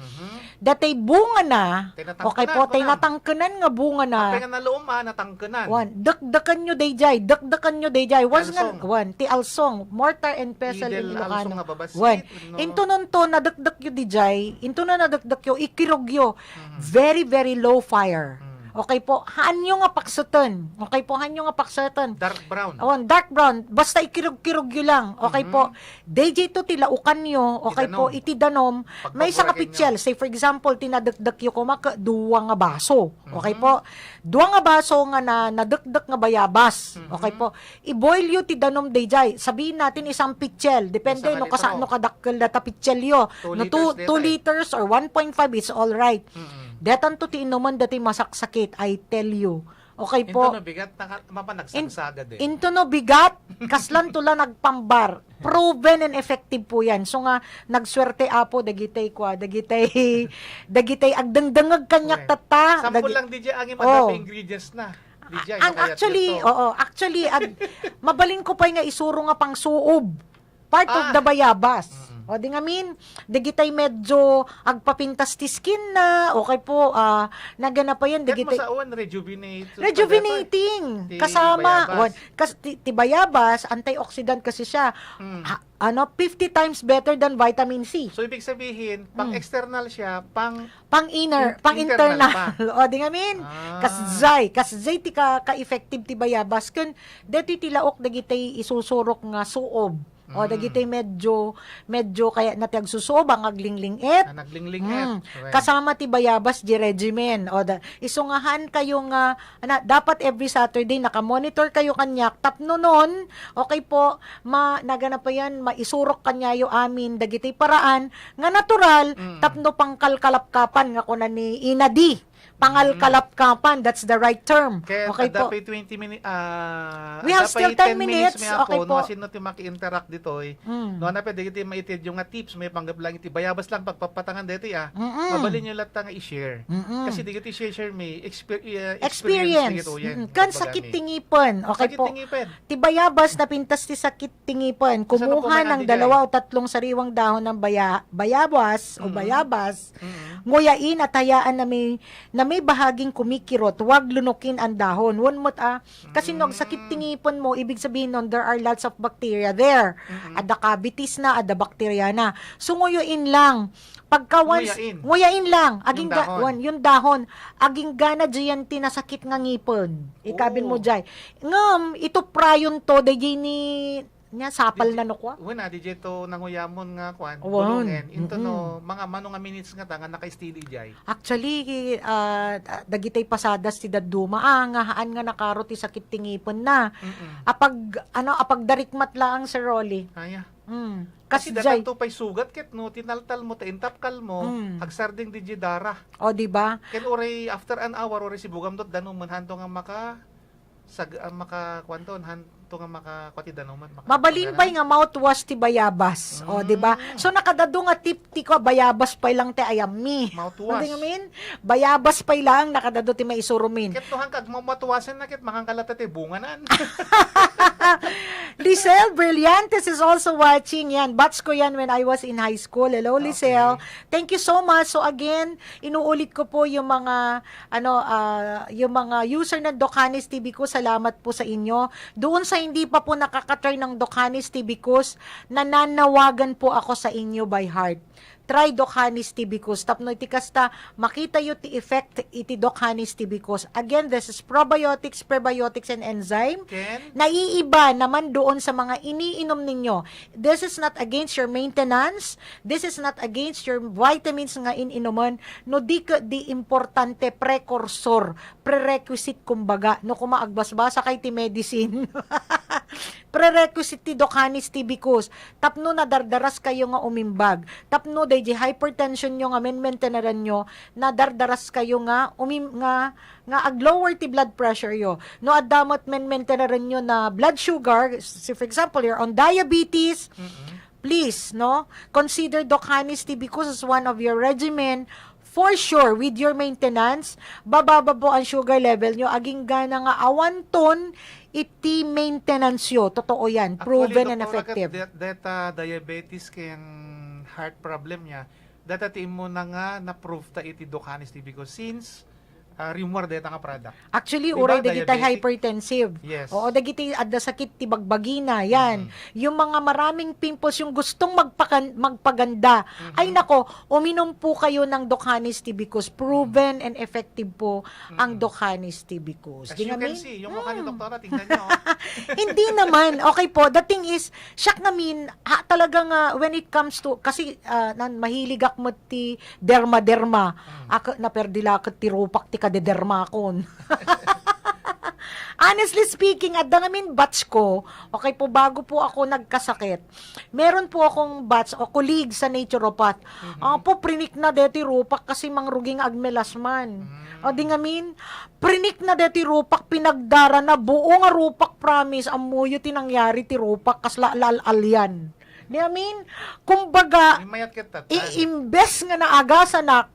[SPEAKER 4] Datay bunga na.
[SPEAKER 5] Tinatangkanan
[SPEAKER 4] Okay po,
[SPEAKER 5] ko na.
[SPEAKER 4] tay natangkanan nga bunga na.
[SPEAKER 5] Kaya nga nalooma natangkenan.
[SPEAKER 4] Wan, dakdakan nyo dayjay, dakdakan nyo dayjay. Was nga,
[SPEAKER 5] Alsong.
[SPEAKER 4] wan, ti alsong, mortar and pestle in
[SPEAKER 5] Idel alsong
[SPEAKER 4] Ilocano.
[SPEAKER 5] nga babasit.
[SPEAKER 4] Wan,
[SPEAKER 5] no?
[SPEAKER 4] into nun to, nadakdak yo dayjay, into na nadakdak yo, ikirog yo. Very, very low fire. Okay po, hanyo nga paksutan. Okay po, hanyo nga paksutan.
[SPEAKER 5] Dark brown.
[SPEAKER 4] Awan, dark brown, basta ikirog-kirog yun lang. Okay po, DJ to tilaukan nyo, okay po, itidanom, may isang kapitsel. Say for example, tinadakdak yung kumaka, duwa nga baso. Okay po, duwa nga baso nga na nadakdak nga bayabas. Okay po, i-boil yun tidanom DJ. Sabihin natin isang pitsel, depende
[SPEAKER 5] Isang
[SPEAKER 4] no
[SPEAKER 5] litro.
[SPEAKER 4] kasano kadakkel data pitsel yo.
[SPEAKER 5] 2
[SPEAKER 4] No,
[SPEAKER 5] liters
[SPEAKER 4] 2
[SPEAKER 5] deta,
[SPEAKER 4] liters or 1.5 is all right. Detan to ti inuman dati masaksakit, I tell you. Okay
[SPEAKER 5] Ito
[SPEAKER 4] po.
[SPEAKER 5] na bigat, mapanagsagsagad eh.
[SPEAKER 4] Into no bigat, kaslan tula nagpambar. Proven and effective po yan. So nga, nagswerte apo, dagitay kwa, dagitay agdangdangag kanyak
[SPEAKER 5] Okay.
[SPEAKER 4] tata.
[SPEAKER 5] Sample lang DJ, ang
[SPEAKER 4] Oh.
[SPEAKER 5] madami ingredients na. DJ,
[SPEAKER 4] Ang actually, mabaling ko pa nga isuro nga pang suob. Part of the bayabas. O di nga dagitay medyo agpapintas ti skin na, okay po, nagana pa yan,
[SPEAKER 5] Kahit mo
[SPEAKER 4] dagitay
[SPEAKER 5] sa uwan, rejuvenate.
[SPEAKER 4] rejuvenating
[SPEAKER 5] Ti
[SPEAKER 4] kasama
[SPEAKER 5] bayabas.
[SPEAKER 4] ti bayabas antioxidant kasi siya. 50 times better than vitamin C.
[SPEAKER 5] So, ibig sabihin, pang external siya, pang
[SPEAKER 4] Pang inner,
[SPEAKER 5] In-
[SPEAKER 4] pang
[SPEAKER 5] internal
[SPEAKER 4] internal. O di nga kasjay ti ka-effective ti bayabas kun deti ti laok dagitay isusurok nga suob. O dagitay medyo kaya natag susob ang aglingling-et.
[SPEAKER 5] naglingling
[SPEAKER 4] Kasama ti bayabas di regimen. O isungahan kayo nga dapat every Saturday nakamonitor kayo kanyak tapno nun. Okay po, naganap pa yan maisurok kanyayo amin dagitay paraan nga natural tapno pangkalkalapkapan nga kunan ni Inadi. Pangalkalapkapan, that's the right term.
[SPEAKER 5] Kaya
[SPEAKER 4] Okay po.
[SPEAKER 5] dapat 20 minutes,
[SPEAKER 4] We have still 10 minutes.
[SPEAKER 5] may
[SPEAKER 4] Okay
[SPEAKER 5] ako,
[SPEAKER 4] po.
[SPEAKER 5] no, sino ti maki-interact dito eh. No, na pwede kiti maitid yung nga tips, may panggap lang iti bayabas lang pagpapatangan dito mabalin nyo lahat nga i-share. Kasi di kiti share may
[SPEAKER 4] Experience. Kan sakit tingipon. Okay po. Ti bayabas na pintas ti sakit tingipon.
[SPEAKER 5] Kasama po
[SPEAKER 4] Kumuha
[SPEAKER 5] may
[SPEAKER 4] ng
[SPEAKER 5] andi
[SPEAKER 4] 2 o 3 sariwang dahon ng bayabas o bayabas. Nguyain at hayaan na may bahaging kumikirot. Huwag lunukin ang dahon. Kasi nung sakit tingipon mo, ibig sabihin nun, there are lots of bacteria there. Ada cavities na, ada bacteria na. So nguyuin lang. Pagka once, nguyain lang. Aging yung dahon. Aging gana diyan tinasakit nga ngipon. Ikabin mo jay. Ngam, ito prayon to, dahil niya sapal na no kwa.
[SPEAKER 5] Una, DJ to nanguyamon nga kwan,
[SPEAKER 4] Wan.
[SPEAKER 5] bulungan. Into no, mga manong nga minutes nga ta, nga naka-steady jay.
[SPEAKER 4] Actually, dagitay pasadas ti daduma. Nga haan nga nakaro ti sakit tingipon na. Apag darikmat lang Sir Rolly.
[SPEAKER 5] Kaya.
[SPEAKER 4] Kasi
[SPEAKER 5] Kasi
[SPEAKER 4] jay.
[SPEAKER 5] dagan to pay sugat ket no, tinaltal mo, taintapkal mo, agsarding DJ dara.
[SPEAKER 4] O di ba?
[SPEAKER 5] Ken oray, after an hour, oray si bugam dot, danuman hanto nga maka kwanton, hanto nga makakwati danuman.
[SPEAKER 4] Mabalin pa nga mouthwash ti bayabas. O di ba? So nakadado nga tip ti ko bayabas pa lang ti ayami.
[SPEAKER 5] Mouthwash.
[SPEAKER 4] Hindi bayabas pa lang nakadado ti maisurumin.
[SPEAKER 5] Ket no hangkag mamatuwasan na ket makangalata ti bunganan.
[SPEAKER 4] Lisel Brillantes is also watching yan. Batch ko yan when I was in high school. Hello, Lisel. Thank you so much. So again, inuulit ko po yung mga yung mga user ng Docanis TV ko. Salamat po sa inyo. Doon sa hindi pa po nakakatry ng Docanis TV ko, nananawagan po ako sa inyo by heart. Try Docanis tibicus. Tapno iti kasta makita yu ti effect iti Docanis tibicus. Again, this is probiotics, prebiotics, and enzyme.
[SPEAKER 5] Ken?
[SPEAKER 4] Naiiba naman doon sa mga iniinom ninyo. This is not against your maintenance. This is not against your vitamins nga ininuman. No di importante precursor, prerequisite kumbaga. No kumaagbasbasa kay ti medicine. Prerequisite ti Docanis tibicus. Tapno nadardaras kayo nga umimbag. Tapno DJ hypertension nyo nga maintenance nyo na dardaras kayo nga nga ag lower ti blood pressure yo. No adamot maintenance nyo na blood sugar, so for example, you're on diabetes, please, no, consider Doc Hanis TB because as one of your regimen. For sure, with your maintenance, bababa po ang sugar level nyo. Aging gana nga awan ton, iti maintenance yo. Totoo yan. Proven and effective.
[SPEAKER 5] That diabetes ken heart problem niya, dati mo na nga na-prove ta iti Doc Hanis TB because since remove data nga product.
[SPEAKER 4] Actually,
[SPEAKER 5] Diba,
[SPEAKER 4] uray dagiti
[SPEAKER 5] diabetic?
[SPEAKER 4] hypertensive.
[SPEAKER 5] Yes.
[SPEAKER 4] Oo, dagiti adda sakit ti bagbagina. Yan. Yung mga maraming pimples, yung gustong magpaganda. Ay nako, uminom po kayo ng Doc Hanis TB proven and effective po ang Doc Hanis TB.
[SPEAKER 5] As you can see, yung mukha ni Doktora, tingnan nyo.
[SPEAKER 4] Hindi naman. Okay po. The thing is, siyak namin, talagang when it comes to, kasi mahilig ako ti derma. Ako, naperdila ako ti rupak ti kadedermakon. Honestly speaking, at namin batch ko, okay po, bago po ako nagkasakit, meron po akong batch o colleague sa naturopath. Po, prinik na deti rupak kasi mangruging agmelasman. O di ngamin, prinik na deti rupak, pinagdara na buo nga rupak, promise, amuyo tinangyari ti rupak, kasla lalalian. Di amin, kumbaga,
[SPEAKER 5] Mayat kita.
[SPEAKER 4] imbes nga naagasanak,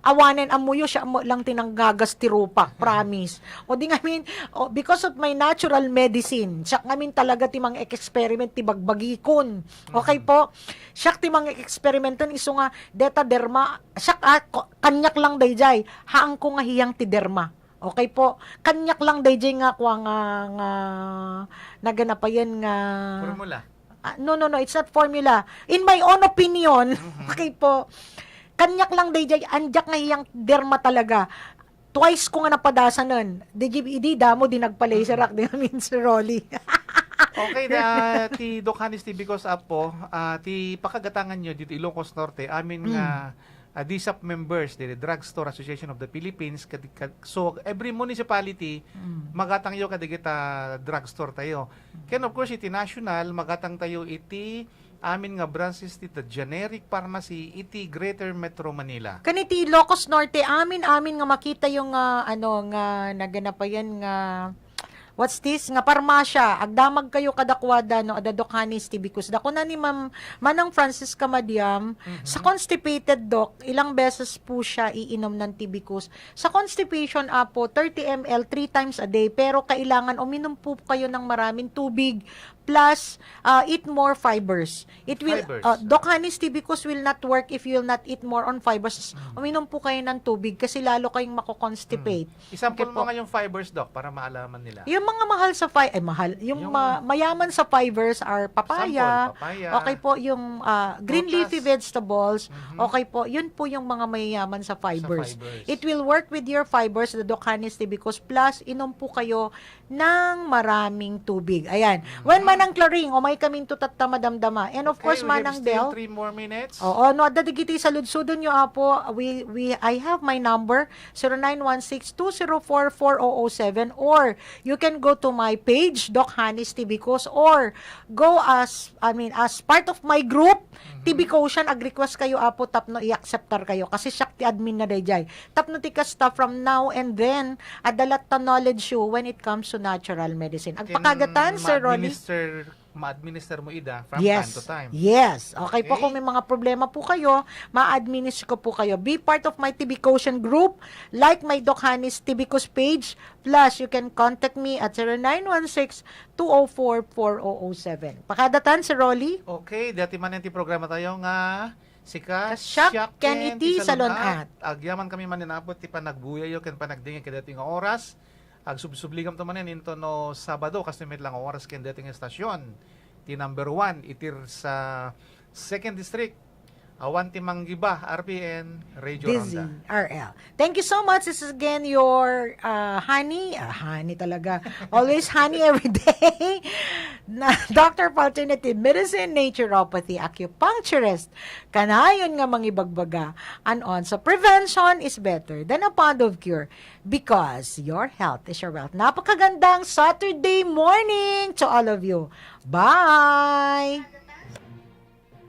[SPEAKER 4] awanen amuyo siya mo lang tinanggagas ti rupak, promise. O di ngamin, because of my natural medicine, siya ngamin talaga ti mga experiment ti bagbagikon. Okay po? Siya ti mga experimentan iso nga deta derma, siya kanyak lang dayjay, haang ko nga hiyang ti derma. Okay po? Kanyak lang dayjay nga kwa nga naganapayan nga
[SPEAKER 5] Formula.
[SPEAKER 4] No, it's not formula. In my own opinion, okay po, kanyak lang dayjay, anjak nga hiyang derma talaga. Twice ko nga napadasan nun. Di damo, di nagpa-laser di namin si Rolly.
[SPEAKER 5] Okay, ti Doc Hanis TB because po, ti pakagatangan nyo dito Ilocos Norte, amin nga DSAP members, the Drugstore Association of the Philippines, so every municipality, magatang yo kadigita drugstore tayo. Ken of course, iti national, magatang tayo iti amin nga branches iti generic pharmacy iti Greater Metro Manila.
[SPEAKER 4] Kaniti Ilocos Norte, amin nga makita yung nga naganapayan nga what's this? Nga parmasya, agdamag kayo kadakwada no ada Doc Hanis TB dako na ni Manang Francis Kamadiam sa constipated doc, ilang beses po siya iinom ng TB sa constipation po 30 ml 3 times a day, pero kailangan uminom po kayo ng maraming tubig plus eat more fibers. It will Doc Hanis TB will not work if you will not eat more on fibers. Uminom po kayo ng tubig kasi lalo kayong mako-constipate.
[SPEAKER 5] Isample mo nga yung fibers, Doc, para maalaman nila.
[SPEAKER 4] Yung mga mahal sa mayaman sa fibers are papaya.
[SPEAKER 5] Sample, papaya.
[SPEAKER 4] Okay po, yung green
[SPEAKER 5] Prutas.
[SPEAKER 4] leafy vegetables. Okay po, yun po yung mga mayayaman sa fibers. It will work with your fibers, the Doc Hanis TB plus inom po kayo ng maraming tubig. Ayan. When manang klaring, o may kaming tutat ta madamdama. And of course, manang
[SPEAKER 5] we have
[SPEAKER 4] Del.
[SPEAKER 5] still 3 more minutes.
[SPEAKER 4] Oo, no, dadigiti sa ludsudon nyo apo, I have my number, 0916-204-4007, or you can go to my page, Doc Hanis TB or go as part of my group, TB Caution, ag-request kayo apo, tapno i-acceptar kayo, kasi siya ti admin na dayjay. Tapno ti kasta from now and then, adalat ta knowledge you when it comes to natural medicine. Agpakagatan, Sir Ronnie?
[SPEAKER 5] Ma-administer mo ida from
[SPEAKER 4] Yes.
[SPEAKER 5] time to time.
[SPEAKER 4] Yes. Okay po,
[SPEAKER 5] Okay.
[SPEAKER 4] kung may mga problema po kayo, ma-administer ko po kayo. Be part of my TB Caution group, like my Doc Hanis TB page, plus you can contact me at 0916-204-4007. Pakadatan, Sir Rolly?
[SPEAKER 5] Okay, dati man yung programa tayo nga sika
[SPEAKER 4] Siak ken iti salonat.
[SPEAKER 5] Agyaman kami man ninabot ti panagbuyayo ken panagdingin kadati nga oras. Agsubsubligam to manen into no Sabado kasi met lang oras ken dating estasyon. Ti number 1 itir sa 2nd District. Awan ti Manggiba, RPN, Radio
[SPEAKER 4] Dizzy
[SPEAKER 5] Ronda.
[SPEAKER 4] RL. Thank you so much. This is again your honey. Honey talaga. Always honey every day. Doctor of Alternative Medicine, Naturopathy, Acupuncturist. Kanayon nga mangibagbaga. And on. So prevention is better than a pound of cure because your health is your wealth. Napakagandang Saturday morning to all of you. Bye!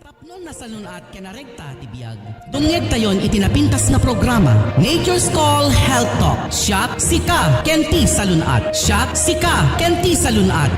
[SPEAKER 7] Rapnon na salunat kanarekta tibiyag. Dungeg tayon itinapintas nga programa. Nature's Call Health Talk. Siya, sika, kenti salunat. Siya, sika, kenti salunat.